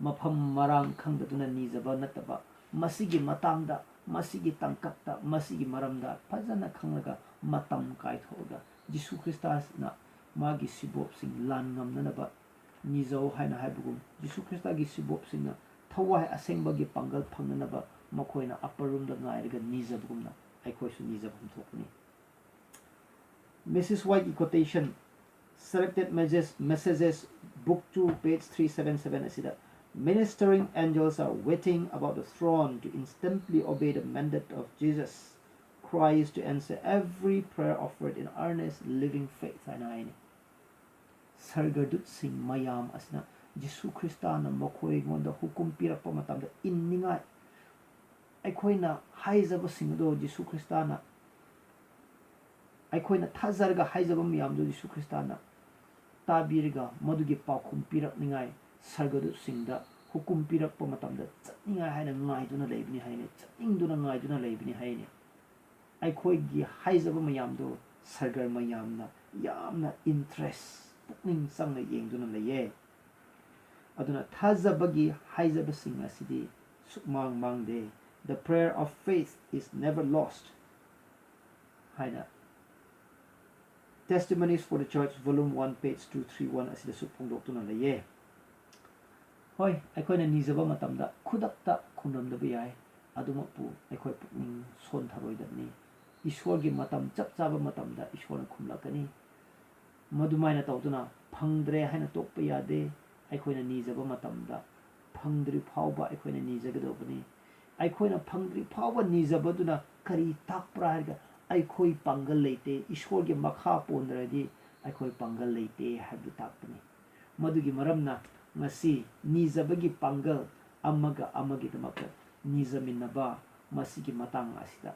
ꯃꯐꯝ ꯃꯔꯥꯡ ꯈꯪꯗꯗꯨꯅ ꯅꯤꯖꯕ ꯅꯠꯇꯕ, ꯃꯁꯤꯒꯤ ꯃꯇꯥꯡꯗ, ꯃꯁꯤꯒꯤ ꯇꯥꯡꯀꯛꯇ, ꯃꯁꯤꯒꯤ ꯃꯔꯝꯗ ꯐꯖꯅ ꯈꯪꯂꯒ, ꯃꯇꯝ ꯀꯥꯏꯊꯣꯛꯑꯒ, ꯖꯤꯁꯨ ꯈ꯭ꯔꯤꯁꯇꯅ ꯃꯥꯒꯤ ꯁꯤꯕꯣꯞꯁꯤꯡ ꯂꯥꯟ ꯉꯝꯅꯅꯕ, ꯅꯤꯖꯧ ꯍꯥꯏꯅ ꯍꯥꯏꯕꯒꯨꯝ, ꯖꯤꯁꯨ ꯈ꯭ꯔꯤꯁꯇꯒꯤ ꯁꯤꯕꯣꯞꯁꯤꯡꯅ ꯊꯋꯥꯏ ꯑꯁꯦꯡꯕꯒꯤ ꯄꯥꯡꯒꯜ ꯐꯪꯅꯅꯕ ꯃꯈꯣꯏꯅ ꯑꯄꯔꯨꯝꯗ ꯉꯥꯏꯔꯒ ꯅꯤꯖꯕꯒꯨꯝꯅ ꯑꯩꯈꯣꯏꯁꯨ ꯅꯤꯖꯐꯝ ꯊꯣꯛꯄꯅꯤ꯫ Missus Whiteꯀꯤ quotation, Selected Messages, Messages, Book two, page three seven seven ꯑꯁꯤꯗ, "Ministering angels are waiting about the throne to instantly obey the mandate of Jesus Christ to answer every prayer offered in earnest, living faith" ꯍꯥꯏꯅ ꯍꯥꯏꯅꯤ꯫ ꯁꯔꯒꯗꯨꯠꯁꯤꯡ ꯃꯌꯥꯝ ꯑꯁꯤꯅ ꯖꯤꯁꯨ ꯈ꯭ꯔꯤꯁꯇꯥꯅ ꯃꯈꯣꯏꯉꯣꯟꯗ ꯍꯨꯀꯨꯝ ꯄꯤꯔꯛꯄ ꯃꯇꯝꯗ ꯏꯟꯅꯤꯡꯉꯥꯏ, ꯑꯩꯈꯣꯏꯅ ꯍꯥꯏꯖꯕꯁꯤꯡ ꯑꯗꯣ ꯖꯤꯁꯨ ꯈ꯭ꯔꯤꯁꯇꯥꯅ ꯑꯩꯈꯣꯏꯅ ꯊꯥꯖꯔꯒ ꯍꯥꯏꯖꯕ ꯃꯌꯥꯝꯗꯨ ꯖꯤꯁꯨ ꯈ꯭ꯔꯤꯁꯇꯥꯅ ꯇꯥꯕꯤꯔꯒ ꯃꯗꯨꯒꯤ ꯄꯥꯎꯈꯨꯝ ꯄꯤꯔꯛꯅꯤꯡꯉꯥꯏ ꯁꯔꯒꯗꯨꯠꯁꯤꯡꯗ ꯍꯨꯀꯨꯝ ꯄꯤꯔꯛꯄ ꯃꯇꯝꯗ ꯆꯠꯅꯤꯡꯉꯥꯏ ꯍꯥꯏꯅ ꯉꯥꯏꯗꯨꯅ ꯂꯩꯕꯅꯤ ꯍꯥꯏꯅꯤ, ꯆꯠꯅꯤꯡꯗꯨꯅ ꯉꯥꯏꯗꯨꯅ ꯂꯩꯕꯅꯤ ꯍꯥꯏꯅꯤ꯫ ꯑꯩꯈꯣꯏꯒꯤ ꯍꯥꯏꯖꯕ ꯃꯌꯥꯝꯗꯨ ꯁꯔꯒꯔ ꯃꯌꯥꯝꯅ ꯌꯥꯝꯅ interest, ꯄꯨꯛꯅꯤꯡ ꯆꯪꯅ ꯌꯦꯡꯗꯨꯅ ꯂꯩꯌꯦ꯫ ꯑꯗꯨꯅ ꯊꯥꯖꯕꯒꯤ ꯍꯥꯏꯖꯕꯁꯤꯡ ꯑꯁꯤꯗꯤ ꯁꯨꯛꯃꯥꯡ ꯃꯥꯡꯗꯦ꯫ "The prayer of faith is never lost" ꯍꯥꯏꯅ Testimonies for the Church, Volume one, page two three one ꯑꯁꯤꯗꯁꯨ ꯐꯣꯡꯗꯣꯛꯇꯨꯅ ꯂꯩꯌꯦ꯫ ꯍꯣꯏ, ꯑꯩꯈꯣꯏꯅ ꯅꯤꯖꯕ ꯃꯇꯝꯗ ꯈꯨꯗꯛꯇ ꯈꯨꯝꯂꯝꯗꯕ ꯌꯥꯏ, ꯑꯗꯨꯃꯛꯄꯨ ꯑꯩꯈꯣꯏ ꯄꯨꯛꯅꯤꯡ ꯁꯣꯟꯊꯔꯣꯏꯗꯕꯅꯤ꯫ ꯏꯁꯣꯔꯒꯤ ꯃꯇꯝ ꯆꯞ ꯆꯥꯕ ꯃꯇꯝꯗ ꯏꯁꯣꯔꯅ ꯈꯨꯝꯂꯛꯀꯅꯤ꯫ ꯃꯗꯨꯃꯥꯏꯅ ꯇꯧꯗꯨꯅ ꯐꯪꯗ꯭ꯔꯦ ꯍꯥꯏꯅ ꯇꯣꯛꯄ ꯌꯥꯗꯦ꯫ ꯑꯩꯈꯣꯏꯅ ꯅꯤꯖꯕ ꯃꯇꯝꯗ ꯐꯪꯗ꯭ꯔꯤ ꯐꯥꯎꯕ ꯑꯩꯈꯣꯏꯅ ꯅꯤꯖꯒꯗꯧꯕꯅꯤ꯫ ꯑꯩꯈꯣꯏꯅ ꯐꯪꯗ꯭ꯔꯤ ꯐꯥꯎꯕ ꯅꯤꯖꯕꯗꯨꯅ ꯀꯔꯤ ꯇꯥꯛꯄ꯭ꯔꯥ ꯍꯥꯏꯔꯒ, ꯑꯩꯈꯣꯏ ꯄꯥꯡꯒꯜ ꯂꯩꯇꯦ, ꯏꯁꯣꯔꯒꯤ ꯃꯈꯥ ꯄꯣꯟꯗ꯭ꯔꯗꯤ ꯑꯩꯈꯣꯏ ꯄꯥꯡꯒꯜ ꯂꯩꯇꯦ ꯍꯥꯏꯕꯗꯨ ꯇꯥꯛꯄꯅꯤ꯫ ꯃꯗꯨꯒꯤ ꯃꯔꯝꯅ ꯉꯁꯤ ꯅꯤꯖꯕꯒꯤ ꯄꯥꯡꯒꯜ, ꯑꯃꯒ ꯑꯃꯒꯤꯗꯃꯛꯇ ꯅꯤꯖꯃꯤꯟꯅꯕ, ꯃꯁꯤꯒꯤ ꯃꯇꯥꯡ ꯑꯁꯤꯗ